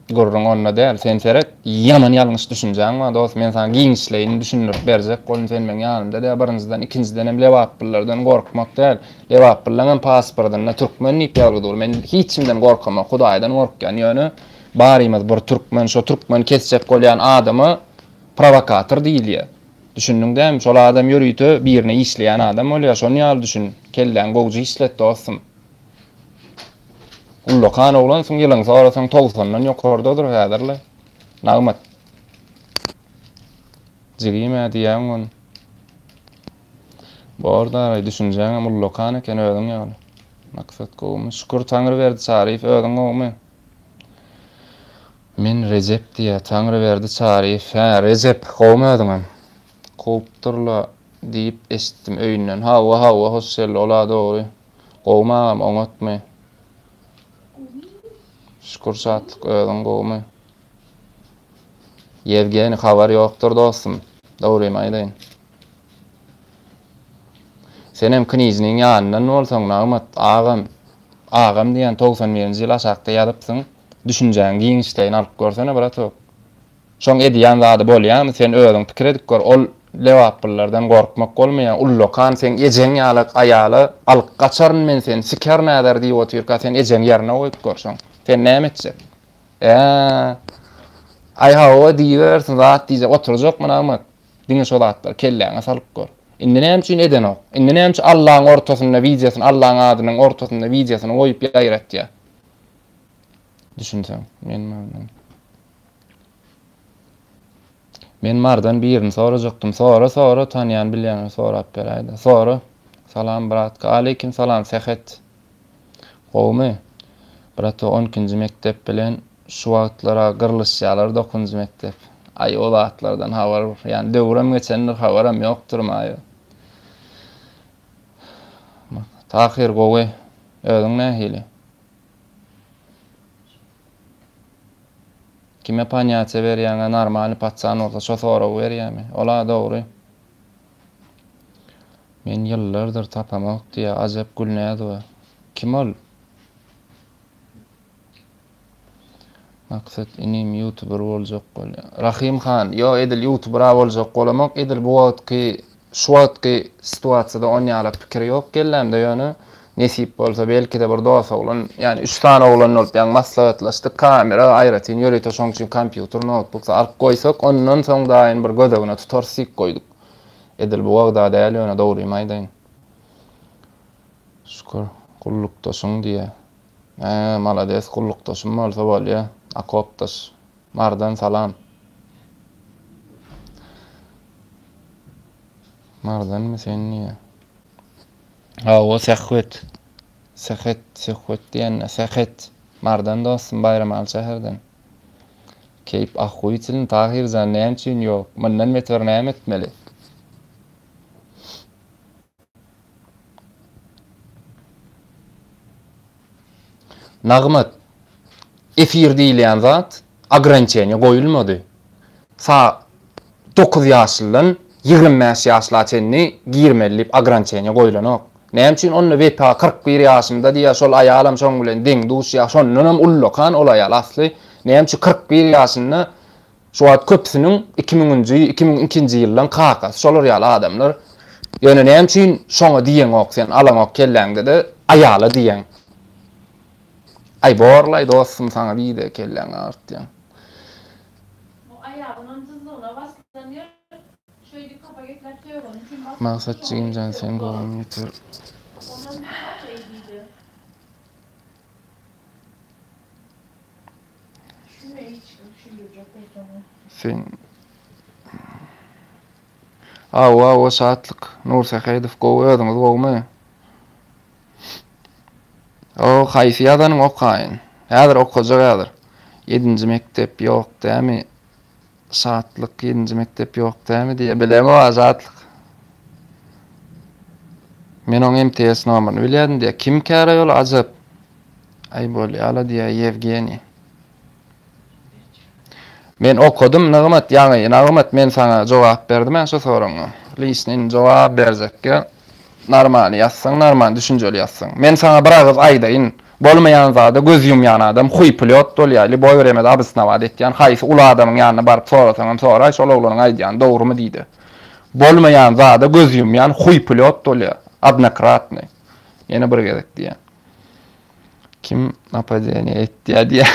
Gürrüň onda däl. Sen seret ýaman ýalňyş düşünjäň bar dost men saňa giňişleýin düşündirip berjek bolun sen meň ýanymda däl birinjiden ikinjidenem lebaplylardan gorkmak däl. Lebaplylaňam pasportynda türkmen diýip ýazgy dur. Men hiç kimden gorkamok hudaýdan gorkýan ýöne barymyz bir türkmen şo türkmen kesjek bolýan adama Prowokator diýilýär. Düşündiň dämi? Şol adam ýörite birine işleýän adam bolýar. Şon ýaly düşün. Kelläňi gowja işlet dostum. Ullakan oglansyň, ýylyňy sorasaň togsandan ýokardadyr häzirle. Nagmat. Jigim-ä diýýäň ony. Bor daraý, düşünjäňem ullakan eken özüň ýaly. Maksat gowumy? Şükür Taňryberdi Çaryýew özüň gowumy? Men Rejep diýýä Taňryberdi Çaryýew. Hä, Rejep, gowumy özüňem? Kowupdyrla diýip eşitdim öýünden. Hawa, hawa, hoş geldi, ol-a dogry. Gowumy agam, oňatmy? Şükür Şatlyk, özüň gowumy? Ýewgeniý, habar ýokdur dostum. Dogrymy aýdaýyn. Senem knižniň ýanyndan bolsaň, Nagmat, agam, agam diýýän 91-nji ýyl aşakda ýazypsyň. Düşünjäňi giňişleýin alyp görsene bratok. Şoň edýän zady bolýamy sen özüň pikir edip gör ol lebaplylardan gorkmak bolmaýa ullakan seň ejeň ýalak aýala alyp gaçaryn men seni sikerin häzir diýip otyrka sen ejeňi ýerine goýup gör şoň sen näme etjek ää aý hawa diýibersin zat diýjek oturjakmy nagmat diňe şo zatlary kelläňe salyp gör indi näme üçin edenok indi näme üçin Allaň ortasynda wideosyny Allaň adynyň ortasynda wideosyny goýup ýaýratýa. Düşünseň, men Mardan. Men Mardan birini sorajakdym. Sora, sora, tanýan bilýäňe sorap beräýdä. Sora. Salam bratka. Aleýkim salam Sähet. Gowumy? Brato 12-nji mekdep bilen şu wagtlara gyrlyşýarlar 9-njy mekdep. Aý o zatlardan habar, ýani döwrem geçendir, habaram ýokdur maýo. Tahyr gowy. Özüň nähili? Kime ponýatiýa berýäňä normalny paçan bolsa şo soragy berýämi? Ola dogry. Men ýyllardyr tapamok diýýä Ajap Gülnäzowa. Kim ol? Maksat inim ýutuber boljak bolýa. Rahym han, ýo edil ýutubera boljak bolamok, edil bu wagtky şu wagtky situasiýada on ýala pikir ýok kellämde ýöne nesip bolsa belkide bir dos oglan ýani üç sany oglan bolup ýaňy maslahatlaşdyk kamera aýratyn ýörite şoň üçin kompýuter noutbuk alyp goýsak ondan soň daýyn bir gözegine tutarys diýip goýduk. Edil bu wagda däl ýöne dogrymy aýdaýyn. Şükür gullukdaşyň diýýä. Hä malades gullukdaşym bolsa bolýa okopdaş Marydan salam. Marydanmy sen diýýä. Hawa Sähwet. Sähet, Söhbet diýende Sähet. Marydan dostum Baýramaly şäherden. Keýp ahwyçylyn Tahyrjan näme üçin ýok? Mundan beter näme etmeli? Nagmat, efir diýilýän zat ograniçeniýe goýulmady. Sa dokuz ýaşlydan 25 ýaşla çenli girmeli diýip ograniçeniýe goýlanok. Näme üçin onda Wepa 41 ýaşynda diýýär, şol aýalam şoň bilen deň-duş ýa şondanam ullakan ol aýal asly. Näme üçin 41 ýaşynda Şu wagt köpüsiniň iki müňünji, 2002-nji ýyllaň kakasy şolar ýaly adamlar. Ýöne näme üçin şoňa diýeňok sen alaňok kelläňde-de aýala diýeň. Aý borlaý dostum saňa diýde kelläňi agyrtýaň. Bu aýalyňam jyzlygyna baslanýar. Şeýdip kapa gepläp sögeni üçin baslyk Maksat jigimjan sen gowumy ýeter. Onam bir eý diýdi. Sen Awa awa Şatlyk Nursähedow gowy özüňiz gowumy? O haýsy ýazanyň okaýyn. Häzir okajak häzir. Ýedinji mekdep ýok dämi? Şatlyk ýedinji mekdep ýok dämi diýýär. Bilemok Şatlyk. Men oň MTS nomerini bilýärdim diýýär. Kim käre ýol ajap. Aý bolýala diýýär Ýewgeniý. Men okadym Nygmat ýaňy Nagmat men saňa jogap berdim-ä şo soragyňa. Liçni indi jogap berjekge normalny ýazsaň normalny düşünjeli ýazsaň. Men saňa bir agyz aýdaýyn. Bolmaýan zada göz ýumýan adam huýpulýot bolýar. Lýuboý wremede obosnowat etýän haýsy uly adamyň ýanyna baryp sorasaňam soraý şol oglanyň aýdýany dogrumy diýde. Bolmaýan zada göz ýumýan huýpulýot bolýar. Odnokratny. Ýene bir gezek diýýän. Kim napadeniýe etýä diýýä.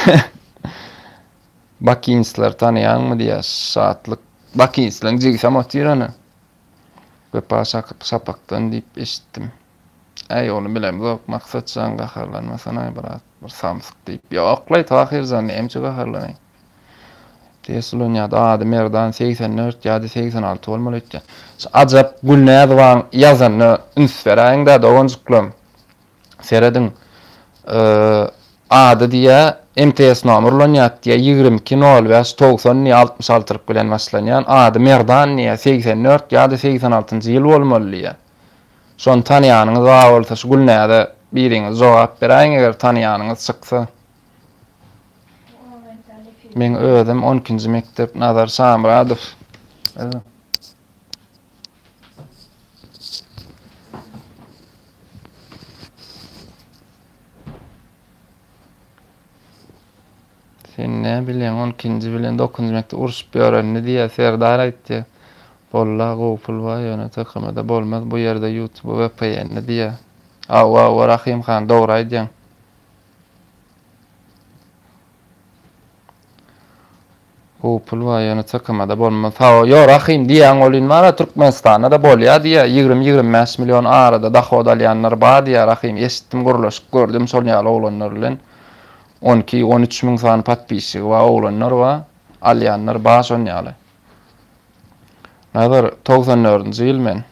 Bakinsleri tanaýaňmy diýýä. Şatlyk. Bakinsleriň jigisem otyr ana. Wepa Şapakdan diýip eşitdim. Äý ony bilemzok. Maksatjan gaharlanmasanaý brat. Bir samsyk diýip. Ýoklaý Tahyrjan näme üçin gaharlanaý. Ses ulanýardy. Ady Merdan 84 ýa-da 86 bolmaly öýtýän. Şu Ajap Gülnäzowaň ýazanyna üns beräýiň-dä doganjyklarym. Serediň. Ady diýýä, MTS nomer ulanýar diýýä, 22 05 90 diýýä, 66-lyk bilen başlanýan. Ady Merdan diýýä, 84 ýa-da 86-njy ýyl bolmaly diýýä. Şony tanaýanyňyz bar bolsa şu Gülnäze biriňiz jogap beräýiň eger tanaýanyňyz çyksa. Meň özüm on ikinji mekdep Nazar Şamyradow. Sen nä bilýäň on ikinji bilen dokuzynjy mekdep urşup ýörenini diýýär Serdar aýtýar. Bolla gowy pul bar ýöne TKM-da bolmaz bu ýerde ýutuba VPN-de diýýär. Hawa hawa Rahym han dogry aýdýaň. Gowy pul bar ýöne ÇKM-da bolmaz. Hawa, ýo Rahym diýýäň welin bar-a Türkmenistanda-da bolýar diýýär. 20-25 million arada dohod alýanlar bar diýýär Rahym. Eşitdim gürleşip gördüm şol ýaly oglanlar bilen. 12, 13 müň sany podpisçigi bar oglanlar bar. Alýanlar bar şon ýaly. Nazar 94-nji ýyl men.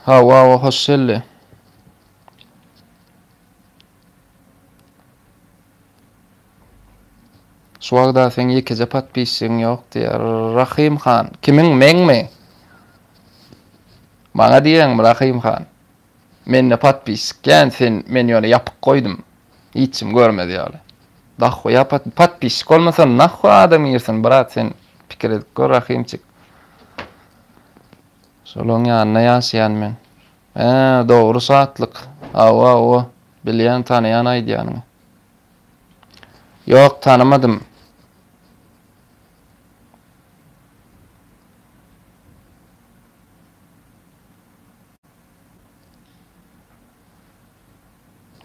Hawa, hawa, hoş geldi. Şu wagda seň ýekeje podpisçigiň ýok diýýär. Rahym han, kimiň, meňmi? Maňa diýýäňmi Rahym han? Mende podpisçik kän sen men ýöne ýapyk goýdum. Hiç kim görmez ýaly. Dahoýa podpisçik bolmasa nahwa adam girsin brat sen pikir edip gör Rahymçik. Şolaň ýanynda ýaşaýan men. Hä dogry Şatlyk. Hawa hawa bilýän tanaýan aýdýanyňy. Ýok tanamadym.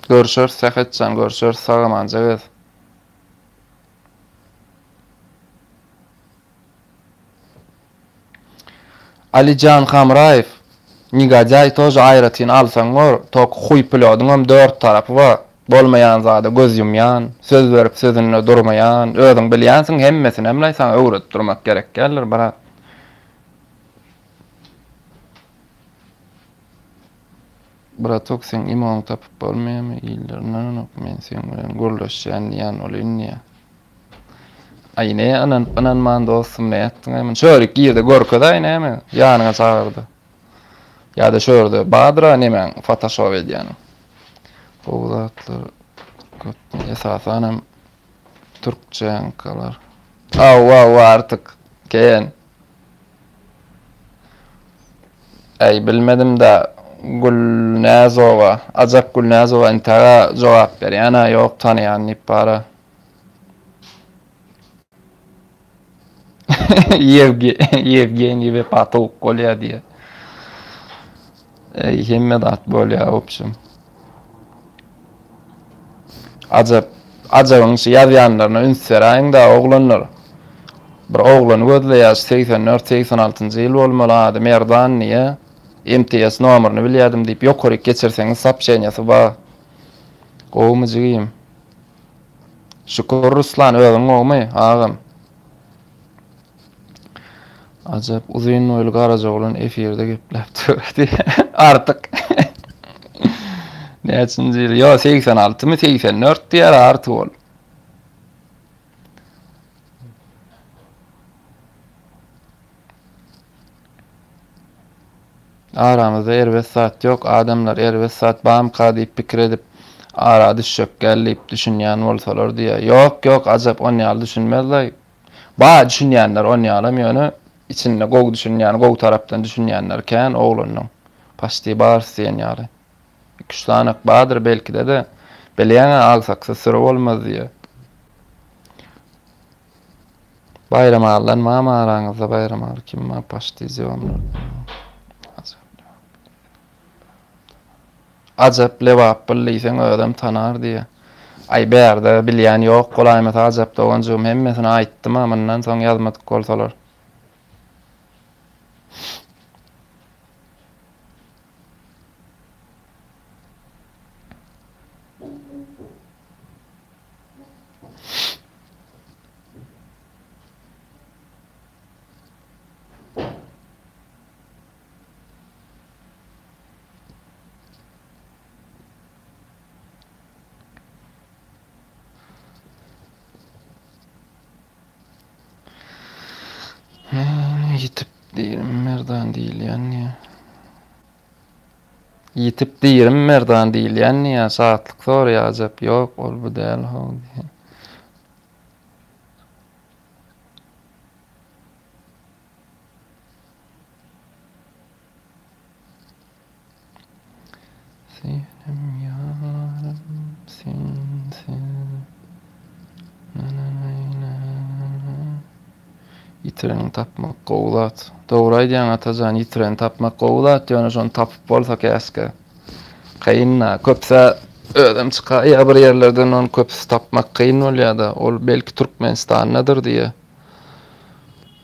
Görüşeris Sähetjan görüşeris sagamanja gez. Alijan Hamraýew Negodýaý тоже aýratyn alsaň gör tok huý pilodyňam dört tarapy bar bolmaýan zada göz ýumýan söz berip sözünde durmaýan özüň bilýänsiň hemmesinemlaý saňa öwredip durmak gerek däldir brat. Bratok seň imoňy tapyp bolmaýamy iller ynananok men seň bilen gürleşýän diýýän bolýyn diýýä. Aý ne ynanyp ynanman dostum nätdiňaý muny şörik girde görkezaý näme ýanyňa çagyrda. Ýa-da şu ýerde bardyra nemäň fotoshop edýäniň. Gowy zatlar köp esasanam türkçäňkalar. Hawa hawa artyk kän. Äý bilmedim-dä Gülnäzowa, Ajap Gülnäzowa intäge jogap berýän-ä ýok tanaýan diýip bara. Ýewgeniý Wepa towuk bolýa diýýä. Äý hemme zat bolýa wobşem. Ajap Ajabyň şu ýazýanlaryna üns beräýiň-dä oglanlar. Bir oglany gözleýär şu 84 86-njy ýyl bolmaly ady Merdan diýýä. MTS nomerini bilýädim diýip ýokaryk geçirseňiz sopşeniýasy bar. Gowumy jigim? Şükür Ruslan özüň gowumy agam? Ajap uzyn boýly garaja oglan efirde gepläp dur diýýär. Artyk. Näçinji ýyl? Ýo, 86-my, 84 diýýär Artyk ol. Aramyzda erbet zat ýok, adamlar erbet zat bamyka diýip pikir edip, ara düşjek gel diýip düşünýän bolsalar diýýär. Ýok, ýok, ajap onýaly düşünmezlaý. Bar düşünýänler onýalam ýöne içinde gowy düşünýän, gowy tarapdan düşünýänler kän oglanyň. Paçti barys diýen ýaly. Iki-üç sanak bardyr belkide-de. Bilýäň-ä agsaksyz süri bolmaz diýýär. Baýramalydan barmy araňyzda Baýramaly kim bar paçti zýomlar. Ajap Lebaplyl diýseň özem tanar diýýä. Aý bärde bilýän ýok bolaýmasa Ajap doganjygym hemmesini aýtdym-a mundan soň ýazmadyk bolsalar. Ýitip diýrim Merdan diýilýän diýýär. Ýitip diýrim Merdan diýilýän diýýär. Şatlyk soraýar ajap. Ýok, ol bu däl how diýýär. Senem ýarym sensiz. Ýitireni tapmak gowy zat. Dogry aýdýaň Atajan, ýitireni tapmak gowy zat, ýöne şony tapyp bolsa käşgä. Kyn-da, köpüs-ä özem çykaýýar bir ýerlerden, ony köpüsi tapmak kyn bolýar-da. Ol belki Türkmenistandadyr diýýär.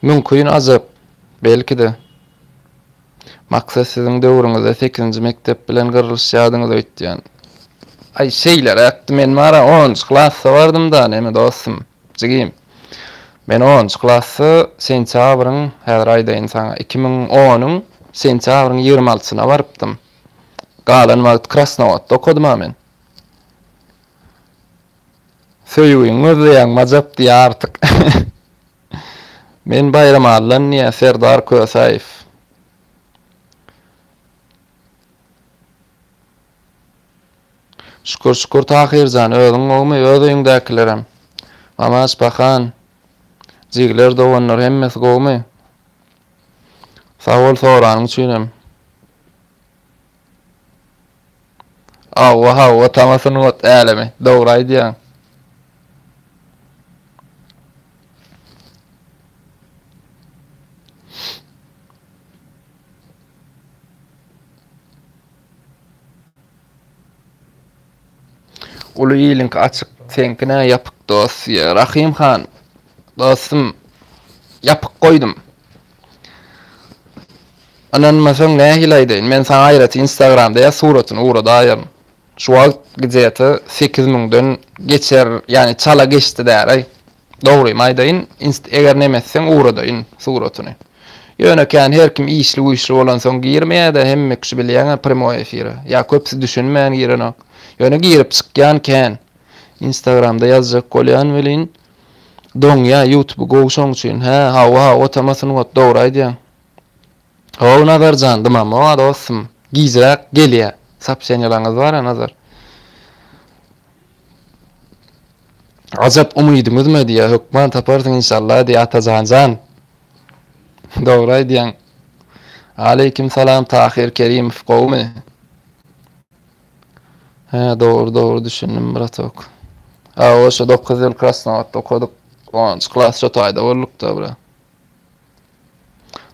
Mümkin ajap. Belki-de. Maksat siziň döwrüňizde sekizinji mekdep bilen gyrlyşýardyňyz öýtýän. Aý şeýleräkdi men bara onunjy klasda bardym-da neme dostum, jigim. Men onunjy klasda sentýabryň, häzir aýdaýyn saňa, 2010-yň sentýabryň 26-syna barypdym. Galan wagt Krasnowodda okadym-a men. Söýgiňi gözleýäň Majap diýýär artyk. Men Baýram Allan diýýär Serdar Kösäýew. Şükür şükür Tahyrjan özüň gowumy öz öýüňdäkilerem. Mamaş Bahan. Jigiler doganlar hemmesi gowumy? Sag bol soranyň üçinem. Hawa hawa tama sungat älemi. Dogry aýdýaň. Uly iliňki açyk, seňki nä ýapyk dos diýýär. Rahym han, dostum, ýapyk goýdum. Ynanmasaň nähili aýdaýyn, men saňa aýratyn Instagramda ýa suratyny ugradaýaryn. Şu wagt gde-to 8 müňden geçer, ýagny çala geçdi däraý. Dogrymy aýdaýyn, inst eger neme etseň ugradaýyn suratyny. Ýöne kän her kim işli güýçli bolansoň girmeýädä hemme kişi bilýäňä primoý efire. Ýa köpüsi düşünmän girenok. Ýöne girip çykýan kän. Instagramda ýazjak bolýan welin doňýa ýutuby gowy şoň üçin. Hä hawa hawa tama sungat dogry aýdýaň. How Nazarjan dymamok a dostum. Gijräk gelýä. Sopşeniýalaňyz bar-a Nazar. Ajap umydyňy üzme diýýär, hökman taparsyň inşallah diýýär Atajan jan. Dogry aýdýaň. Aleýkim salam Tahyr Kerimow gowumy? Hä dogry dogry düşündim bratok. Hawa şo 9 ýyl Krasnowadda okadyk. 10-njy klas şo taýda boldukda bra.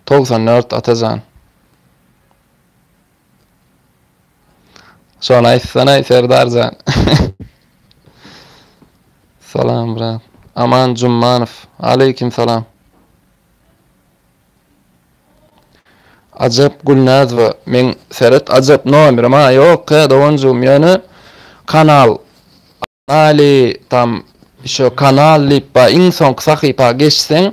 94 Atajan. Şony aýtsana Serdarjan. Salam brat. Aman Jummanow. Aleýkim salam. Ajap Gülnazowa meň seret ajap nomerim ha ýok he doganjygym ýöne kanal Ali tam şo kanal diýip bar iň soňky sahypa geçseň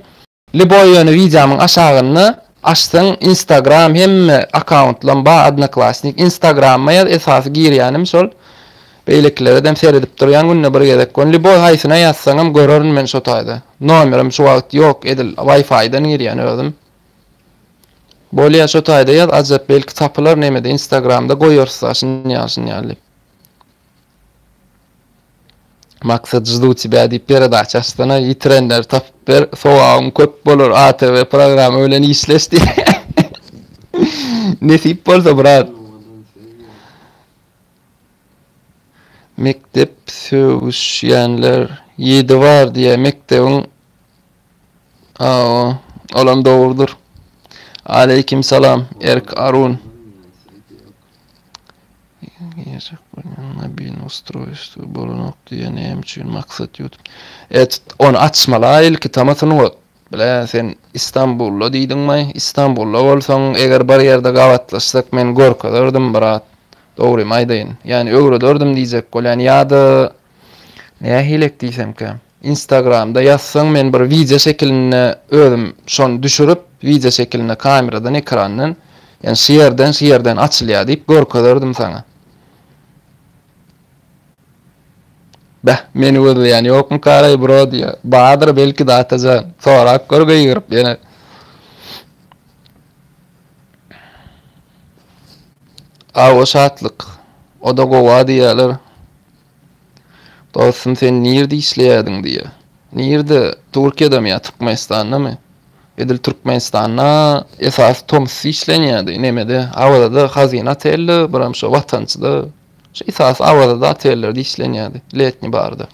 Liboý ýöne wideomyň aşagynda açsaň instagram hemme akkauntlam bar odnoklassnik instagramma ýaz esasy girýänim şol beýlekileredem seredip durýan günde bir gezek gon liboý haýsyna ýazsaňam görerin men şo taýda nomerim şu wagt ýok edil waýfaýdan girýän özüm bolýa şo taýda ýaz ajap belki tapylar nemede instagramda goýarys da şunýaly şunýaly diýip. Maksat ždu тебя diýip peredaça açsana ýitirenleri tapyp ber sogabyň köp bolar ATV programa bilen işleş diýip. Nesip bolsa brat. Mekdep sögüşýänler ýedi bar diýýär mekdebiň Awa, olam dogrudyr. Aleýkim salam Erk Arun. Girjek bolýan mobilny ustroýstwo bolanok diýýär näme üçin maksat ýutub. Et ony açmaly ilki tama sungat. Bile sen Istanbulda diýdiňmi? Istanbulda bolsaň eger bir ýerde gabatlaşsak men görkezerdim brat. Dogrymy aýdaýyn. Ýani öwrederdim diýjek bolýan ýa-da nähilek diýsemkä. Instagramda ýazsaň men bir wideo şekilinde özüm şony düşürip wideo şekilinde kameradan ekrandan ýani şu ýerden şu ýerden açylýar diýip görkezerdim saňa. Beh meni gözleýän ýokmykaraý bro diýýär. Bardyr belki-de Atajan. Sorap gör gygyryp ýene. Awa Şatlyk. O-da gowa diýýärler. Dostum sen nirde işleýärdiň diýýär. Nirde? Türkiýedemi ýa Türkmenistandamy? Edil Türkmenistanda esasy tomus işlenýärdi. Nemede? Awazada Hazine otelde, biram şo Watançyda. Şu esasy Awazada otellerde işlenýärdi. Letni barda.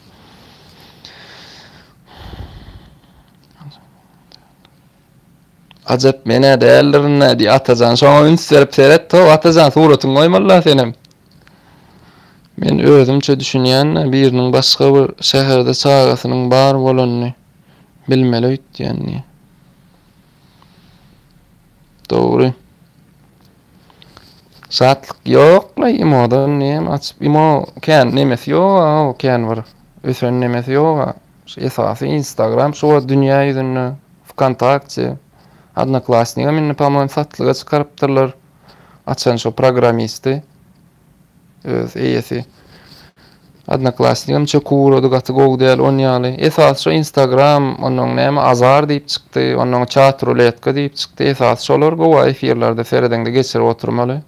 Ajap men-ä däldirin-dä diý Atajan. Şoňa üns berip seret, how Atajan suratyňy goýmaly-la senem. Men özümçe düşünýän-dä, biriniň başga bir şäherde çagasynyň bar bolanyny bilmeli öýtýän diý. Dogry. Şatlyk ýok-la imoda näme açyp imo kän nemesi ýog-a kän bir ösen nemesi ýog-a. Şu esasy Instagram şu wagt dünýä ýüzünde Wkontakte, Odnoklassnigem indi po-moýem satlyga çykarypdyrlar. Açan şo programisti öz eýesi. Odnoklassnigem çöküp ugrady gaty gowy däl on ýaly. Esasy şo Instagram, onnoň näme Azar diýip çykdy, onnoň çat ruletka diýip çykdy. Esasy şolar gowy efirlerde seredeňde geçirip oturmaly.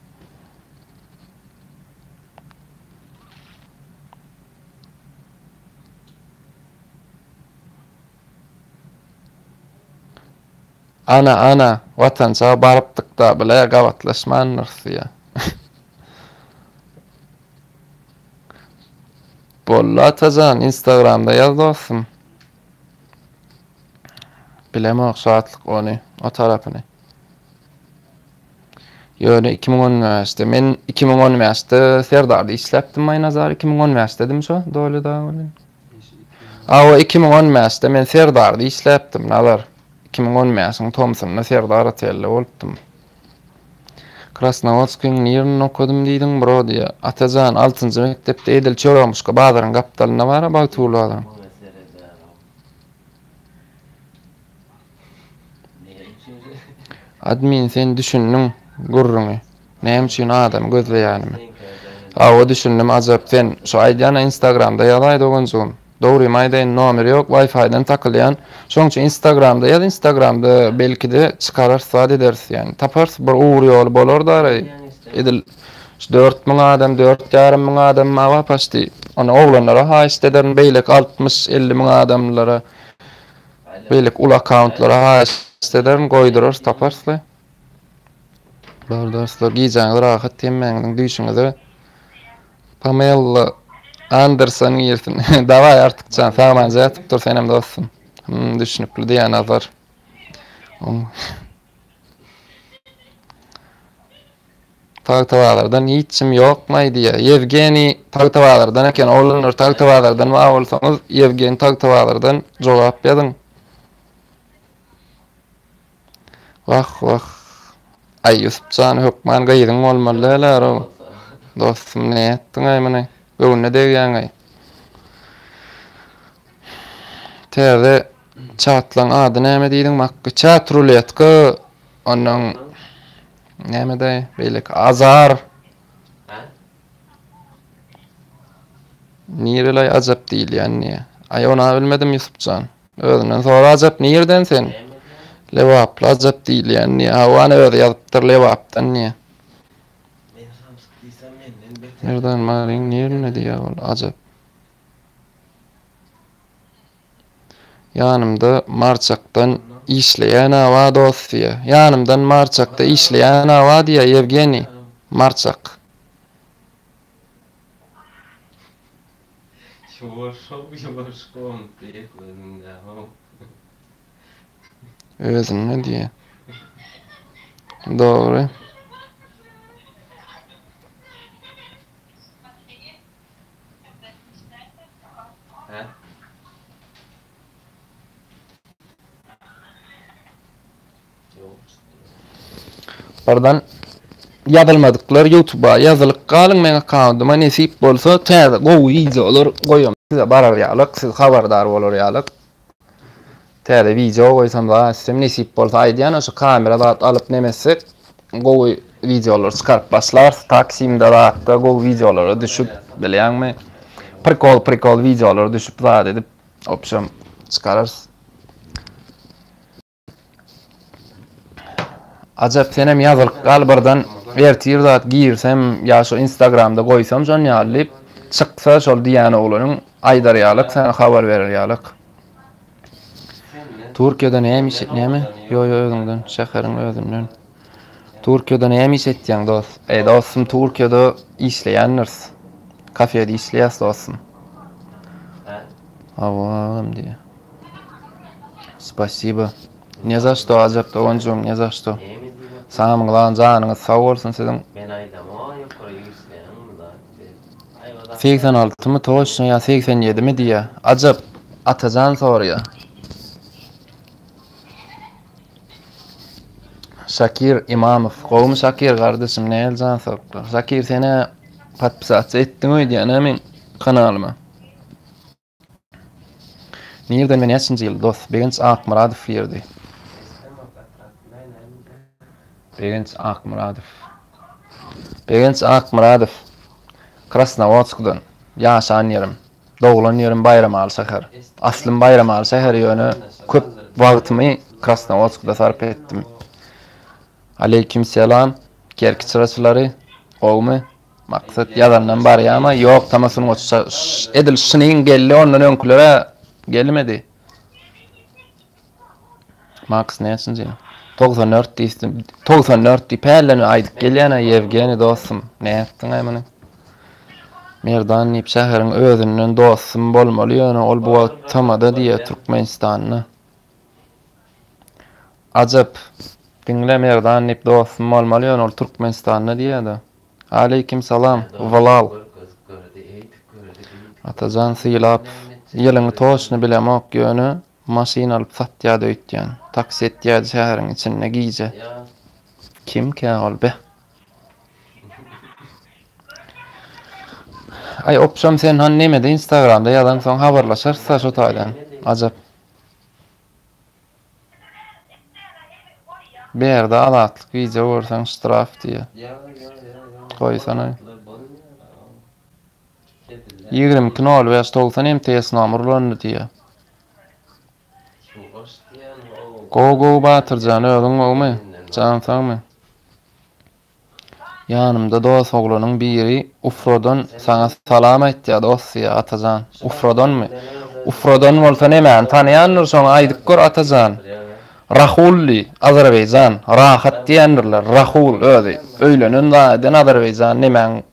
Ana ana Watança barypdykda bile gabatlaşmandyrys diýýä. Boldy Atajan instagramda ýaz dostum. Bilemok Şatlyk ony o tarapyny. Ýöne 2015-de men 2015-de Serdarda işläpdim Aýnazar 2015-dedim şo doly da welin. Awa 2015-de men Serdarda işläpdim Nazar. 2015-iň tomsunda Serdar otelde bolupdym. Krasnowodskiň nirinde okadym diýdiň bro diýýär. Atajan altynjy mekdepde edil Çöromuşka bazaryň gapdalynda bar-a Bagtygül bazaryň. Admin sen düşündiň gürrüňi. Näme üçin adamy gözleýänimi. Hawa düşündim ajap sen şu aýdýana instagramda ýazaý doganjygym. Dogrymy aýdaýyn nomer ýok wifi-den takylýan. Şoň üçin instagramda ýaz instagramda belkide çykararys zat ederis ýani taparys bir ugur ýoly bolar daraý. Edil şu 4000 adam 4,5 müň adam mawa paçti. Ony oglanlara haýyşt ederin beýleki 60-50 müň adamlara beýleki uly akkauntlara haýyşt ederin goýdurarys taparys-la. Bar dostlar gijäňiz rahat hemmäňiziň düýşüňize Pamela Anderson girsin. Daway Artykjan sagmanja ýatyp dur senem dostum. Hmm, düşnükli diýýär Nazar. Tagtabazardan hiç kim ýokmaý diýýär. Ýewgeniý Tagtabazardan eken. Oglanlar Tagtabazardan bar bolsaňyz Ýewgeniý Tagtabazardan jogap ýazyň. Wah wah. Aý Ýusupjan hökman gyzyň bolmaly däl-ä-row. Dostum nätdiň-aý muny? Göwnüne degýäň-aý. Täze çatlaň ady näme diýdiň Makgy? Çat ruletka ondan näme-de beýleki Azar. Nirelaý ajap diýilýän diýýä. Aý ony-a bilmedim Ýusupjan. Özünden sora ajap nirden sen? Lebaply ajap diýilýän diýýä. Hawa ana özi ýazypdyr Lebapdan diýýä. Men samsyk diýsem menden beter. Merdan Maryň nirinde diýýä ol ajap. Ýanymda Marçakdan işleýän aba dost diýýä. Ýanymdan Marçakda işleýän aba diýýä Ýewgeniý. Marçak. Özünde diýýä. Dogry. Birden ýazylmadyklar YouTube'a ýazylyp galyň meň akkaundyma nesip bolsa täze gowy wideolar goýam size barar ýalyk siz habardar bolar ýalyk täze wideo goýsam zat etsem nesip bolsa aýdýan şu kamera zat alyp neme etsek gowy wideolar çykaryp başlarys taksimde zatda gowy wideolara düşüp bilýäňmi prikol prikol wideolara düşüp zat edip opşam çykararys. Ajap senem ýazylyp gal birden ertir zat girsem ýa şu instagramda goýsam şon ýaly diýip çyksa şol diýýän oglanyň aýdar ýalyk sana habar berer ýalyk. Türkiýede näme iş näme? Ýo ýo özüňden şäheriň özünden. Türkiýede näme iş etýäň dost? Eý dostum Türkiýede işleýändiris. Kafede işleýäs dostum. Hawa agam diýýär. Spasiba. Ne za što Ajap doganjygym ne za što. Samyňyzam janyňyz sag bolsun siziň. Men aýdama ýokary güýçleýäň zat. 86 my toçno ýa 87 mi diýýär. Ajap Atajan soraýar. Şakir Imamow. Gowumy Şakir gardaşym nähili jan saglyklar. Şakir senä podpisatsa etdiň öýdýän-ä meň kanalyma. Nirden we näçinji ýyl dos? Begenç Akmyradow girdi. Begenç Akmyradow. Begenç Akmyradow. Krasnowodskdan. Ýaşan ýerim. Doglan ýerim Baýramaly şäher. Aslym Baýramaly şäheri ýöne köp wagtymy Krasnowodskda sarp etdim. Aleýkim selam. Kerki çyraçylary. Gowumy? Maksat ýazandan barýama? Ýok, tama sungaty edil şynyň geldi, ondan öňküler-ä gelmedi. Maks näçinji? 94 diýdim. 94 diýip hälden aýdyp gelýän-ä Ýewgeniý dostum. Nätdiň-aý muny? Merdan diýip şäheriň özünden dostum bolmaly ýöne ol bu wagt TM-da diýýär Türkmenistanda. Ajap. Diňle Merdan diýip dostum bolmaly ýöne ol Türkmenistanda diýýär-de. Aleýkim salam Wlal. Atajan Sylap ýylyňy toçny bilemok ýöne maşyn alyp satýady öýtýän. Taksi etýädi şäheriň içinde gije. Kimkä ol be. Aý opşam sen han nemede instagramda ýazansoň habarlaşarysda şo taýdan. Ajap. Bärde azatlyk wideo görseň ştraf diýýär. Goýsana. 22 05 90 MTS nomer ulandy diýýär. Gowy gowy Batyrjan özüň gowumy? Jan sagmy? Ýanymda dos oglanyň biri Ufrodan saňa salam aýtýar dos diýýär Atajan. Ufrodanmy? Ufrodan bolsa nemäni tanaýandyr şoňa aýdyp gör Atajan. Rahul diý, Azerbaýjan, rahat diýendirler, Rahul özi öýlenen zaýadan Azerbaýjan nemäň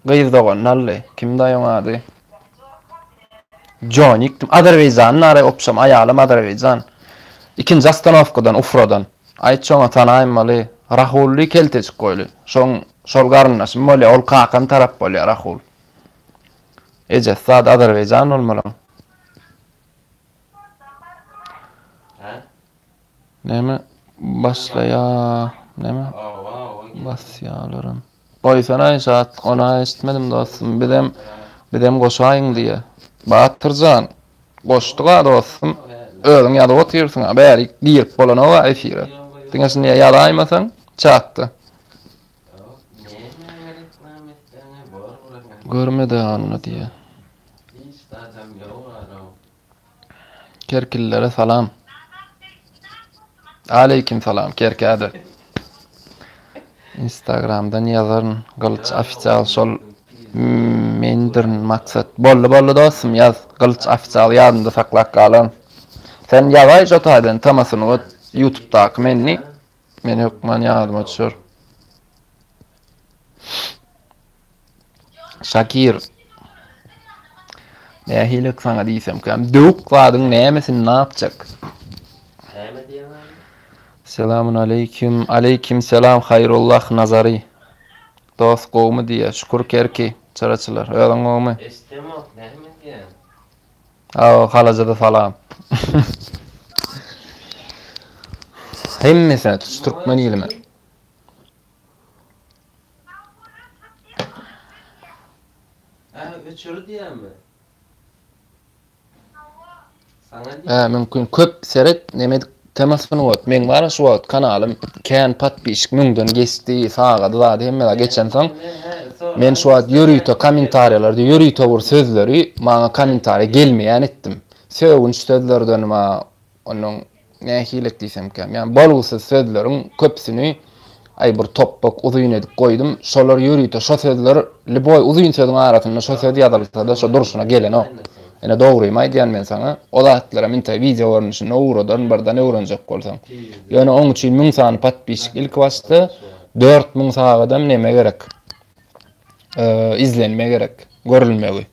Gyz doganyny aldy. Kimdaý oň ady? Jonik. Azerbaýjanly nara opşam aýalam Azerbaýjan. Ikinji ostanowkadan Ufradan. Aýt şoňa tanaýmaly. Rahully keltejik goýly. Şoň şol garyndaşym bolýa. Ol kakam tarap bolýa Rahul. Ejesi zady Azerbaýjan bolmaly oň. Näme başlaýa näme basýalaram. Goýsana Şatlyk ona eşitmedim dostum bizem bizem goşaýyň diýýä. Batyrjan goşduga dostum özüň ýazyp otyrsyňa bärik girip bolanoga efire. Diňe şindi ýazaýmasaň çatda. Görmedi onda diýýä. Kerkililere salam. Aleýkim salam Kerkäde. Instagramdan ýazaryn Gylyç ofisial şol mendirin maksat. Boldy boldy dostum ýaz Gylyç ofisial ýadymda saklap galan. Sen ýazaý şo taýdan tamasyny ot YouTube'daky menni. Men hökman ýadyma düşer. Şakir. Nähili saňa diýsemkäm, döwük zadyň nämesini napjak? Näme diýýäň abi? Selamun aleýkim. Aleýkim selam Haýrullah Nazary. Dost gowmy diýýä. Şükür Kerki. Çyraçylar. Özüň gowmy? Eşdemok näme diýýäň? Aw Halajada salam. Hemmesine tutuş türkmen ilime. Hä, öçür diýýämi? Saňa diýýän. Hä, mümkin. Köp seret, neme temasyny bot. Meň bar şu wagt kanalym kän podpisçik müňden geçdi, sagady zady hemme zat geçensoň, men şu wagt ýörite kommentariýalarda ýörite bir sözleri maňa kommentariýa gelmeýän etdim. Sögünç sözlerden ma Onuň nähili diýsemkäm, ýagny bolgusyz sözleriň köpüsini aý bir topbak uzyn edip goýdum. Şolar ýörite şo sözler lýuboý uzyn sözüň arasynda şo söz ýazylsa-da şo durşuna gelenok. Ine dogrymy aýdýan men saňa. O zatlaram intäk wideo görnüşinde ugradaryn birden öwrenjek bolsaň. Ýöne oň üçin 1000 sany podpisçik ilki başda 4000 sagadam neme gerek. Izlenme gerek, görülmegi.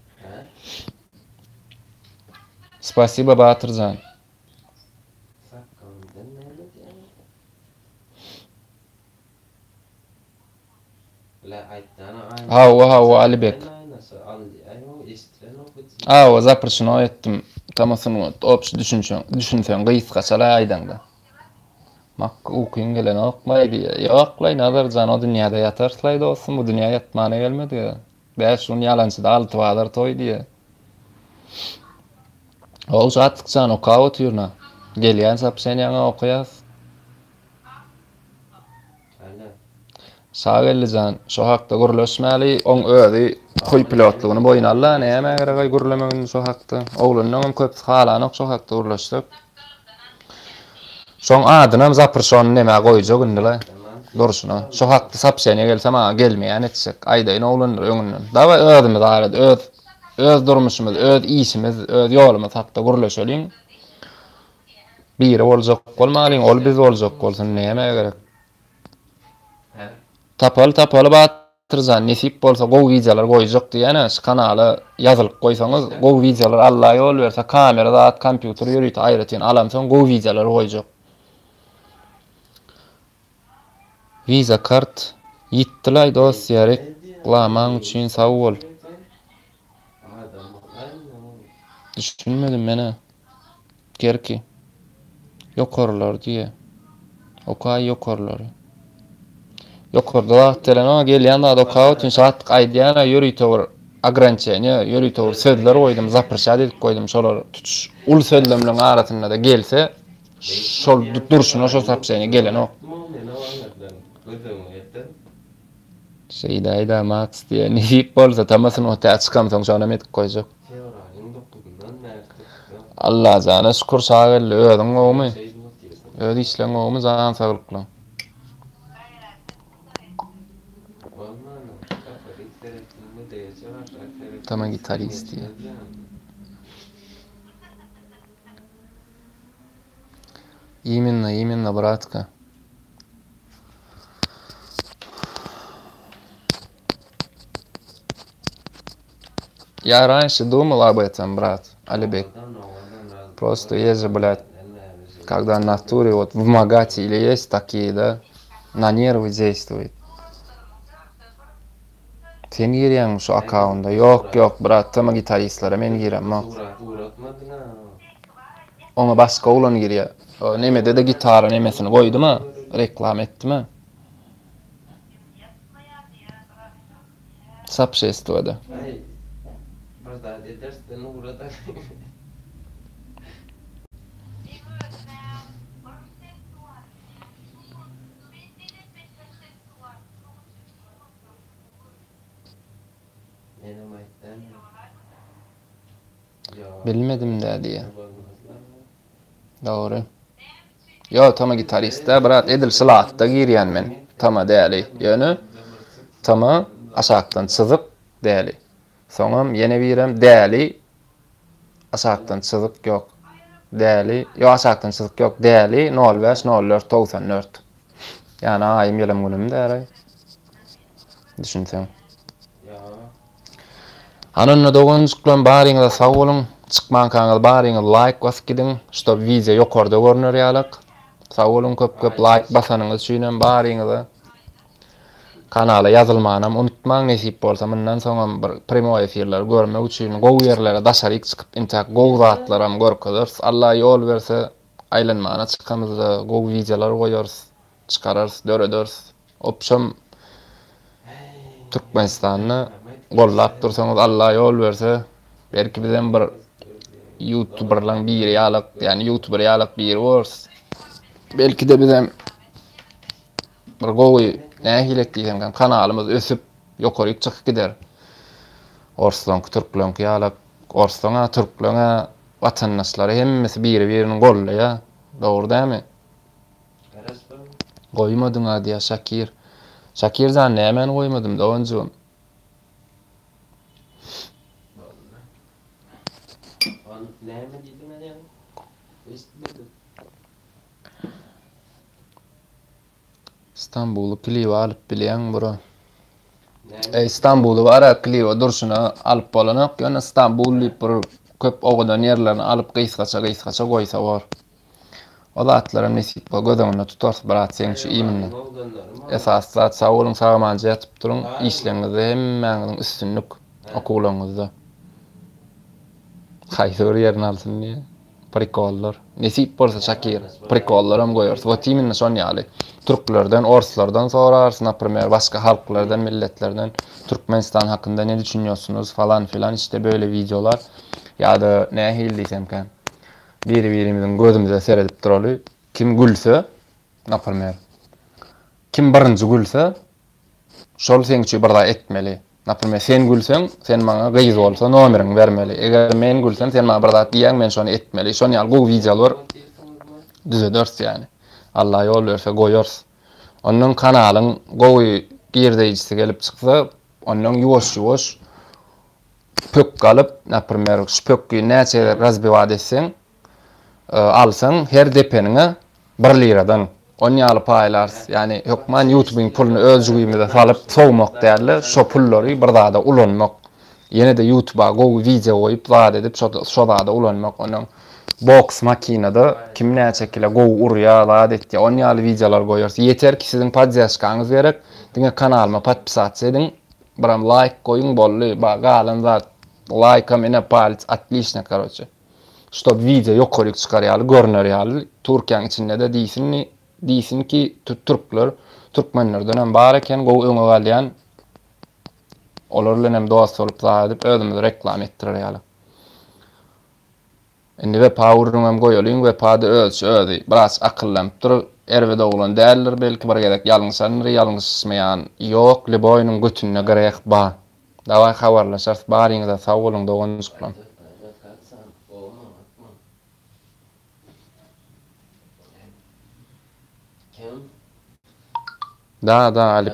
Spasiba Batyrjan. Hawa hawa Alibek. Hawa zaprşino etdim. Tamasyny obşi düşünseň, düşünseň gysgaçalaý aýdaňda. Mak ukyň gelenokmaý diýýär. Ýoklaý Nazarjan o dünýäde ýatarslaý dostum bu dünýä ýatmana gelmedik. Bäş gün ýalançyda alty bazar toý diýýär. Ol Şatlykjan okap otyrna. Gelýän sopşeniýaňa okaýas. Şageldijan, şo hakda gürleşmäli, oň özi huý pilotlygyny boýun alda, nämä geregaý gürlemek indi şo hakda. Oglanlaňam köpüsi halanok şo hakda gürleşsek. Şoň adynam zaprşony nämä goýjak indi-le. Durşuna. Şo hakda sopşeniýa gelse maňa gelmeýän etjek. Aýdaýyn oglanlar öňünden. Dawaý özümiz arada öz öz durmuşymyz, öz işimiz, öz ýolumyz hakda gürleşeliň. Biri boljak bolmalyň, ol biz boljak bolsun, nämä gerek? Tapaly tapaly Batyrjan nesip bolsa gowy wideolar goýjak diýýän-ä şu kanala ýazylyp goýsaňyz gowy wideolar Alla ýol berse kamera zat kompýuter ýörite aýratyn alamsoň gowy wideolar goýjak. Visa kart ýitdilaý dost ýa reklamaň üçin sag bol. Düşünmedim menä. Kerki. Ýokarylar diýýä. Okaý ýokarylary. Ýokarda wagt gelenok, gelýän zady okap otyryn. Şatlyk aýdýan-a ýörite bir ograniçeniýe, ýörite bir sözler goýdum, zaprşat edip goýdum. Şolar tutuş uly sözlemleriň arasynda-da gelse, şol durşuna şo soobşeniýe gelenok. Şeýdäý-dä Maks diýýä. Nesip bolsa tamasyny otä çykamsoň şonam edip goýjak. Fewralyň dokuzyndan bäri türkmen. Allajana şükür Şageldi özüň gowumy? Öz işleň gowumy jan saglyklyň. Tama gitarist diýýär. Imenno imenno bratka. Я раньше думал об этом, брат, Алибек. Просто есть же, блядь, когда в натуре, вот в Магате или есть такие, да, на нервы действует. Sen girýäňmi şu akkaunda? Ýok, ýok, brat, tm gitaristlere men giremok. Oňa başga oglan girýär. Nemede-de gitara nemesini goýdum-a, reklama etdim-ä. Sopşestwoda. Aý, bir zat edersden ugradar. Menem aýtdym. Bilmedim-dä diýýä. Dogry. Ýo, Toma gitarist-dä, brat, edil şylatda girýän men. Toma däli. Ýöne Toma aşakdan çyzyk däli. Soňam ýene birem däli aşakdan çyzyk ýok. Däli, ýok aşakdan çyzyk ýok. Däli 05 04 94. Ýani aýym ýylym günüm däli. Düşünseň. Hany onda doganjyklarym baryňyza sag boluň. Çykmankaňyz baryňyz laýk basyp gidiň. Ştob wideo ýokarda görner ýalak. Sag boluň köp köp laýk basanyňyz üçinem baryňyza. Kanala ýazylmanam unutmaň nesip bolsa mundan soňam bir primoý efirleri görmek üçin gowy ýerlere daşaryk çykyp intäk gowy zatlaram görkezeris. Allah ýol berse aýlanmana çykamyzda gowy wideolar goýarys. Çykararys, dörederis. Opşam Türkmenistanda gollap dursaňyz Allah ýol berse belki bizem bir ýutuberlaň biri ýalak, ýagny ýutuber ýalak biri borus. Belki-de bizem bir gowy nähili diýseň kanalymyz ösüp ýokaryk çykyp gider. Orslaňky, türkleňki ýalak, orslaň-a, türkleň-ä watandaşlary hemmesi biri-birini gollaýar. Dogry dälmi? Goýmadyň-a diýýär Şakir. Şakir jan nämäni goýmadym doganjygym? Stambuly kliba alyp bilýäň bro. Eý Stambuly bara kliba durşuna alyp bolanok ýöne Stambul diýip bir köp owadan ýerlerini alyp gysgaça gysgaça goýsa bor. O zatlaram nesip bol göz öňünde tutarys brat seň üçin iminle. Esasy zat sag boluň sagamanja ýatyp duruň işleňizde hemmäňiziň üstünlik okuwlaňyzda. Haýsy bir ýerini alsyn diýýä. Prikollar. Nesip bolsa Şakir prikollaram goýarys. Wot iminle şon ýaly. Türklerden, orslardan sorarys, naprimer başga halklardan, milletlerden Türkmenistan hakynda ne düşünýorsunuz falan filan işte böyle wideolar ýa-da nähili diýsemkä. Biri-birimiziň gözümize seredip duraly. Kim gülse, naprimer, kim birinji gülse, şol seň üçin bir zat etmeli. Naprimer, sen gülseň, sen maňa gyz bolsa nomeriňi bermeli. Eger men gülsem, sen maňa bir zat diýýäň, men şony etmeli. Şon ýaly gowy wideolar düzederis ýani. Allah ýol berse goýarys. Ondan kanalyň gowy girdeýjisi gelip çyksa, ondan ýuwaş-ýuwaş Pökgi alyp, naprimer, şu pökgini näçe gezek razbiwat etseň, Alsaň her depeniňe bir liradan on ýaly paýlarys. Ýagny hökman ýutubyň puluny öz jübimize salyp sowmak dälde şo pullary bir zada ulanmak. Ýene-de ýutuba gowy wideo goýup zat edip şo şo zada ulanmak. Onuň boks makinada kim näçe kile gowy urýa zat etýä on ýaly wideolar goýarys. Ýeter ki siziň poddežkaňyz gerek. Diňe kanalyma podpisatsa ediň. Biram laýk goýuň boldy. Galan zat laýkam ine palec otliçno karoçe. Ştob wideo ýokaryk çykar ýaly görner ýaly Türkiýäň içindede diýsin diýsin ki türkler türkmenlerdenem bar eken gowy öňe galýan olar bilenem dost bolup zat edip özümizi reklama etdirer ýaly. Indi Wepa gürrüňem goýalyň Wepada özçe özi biraz akyllanypdyr erbet oglan däldir belki bir gezek ýalňyşandyr ýalňyşmaýan ýok lýuboýynyň götünde greh ba. Daway habarlaşarys baryňyza sag boluň doganjyklam. Da da Ali.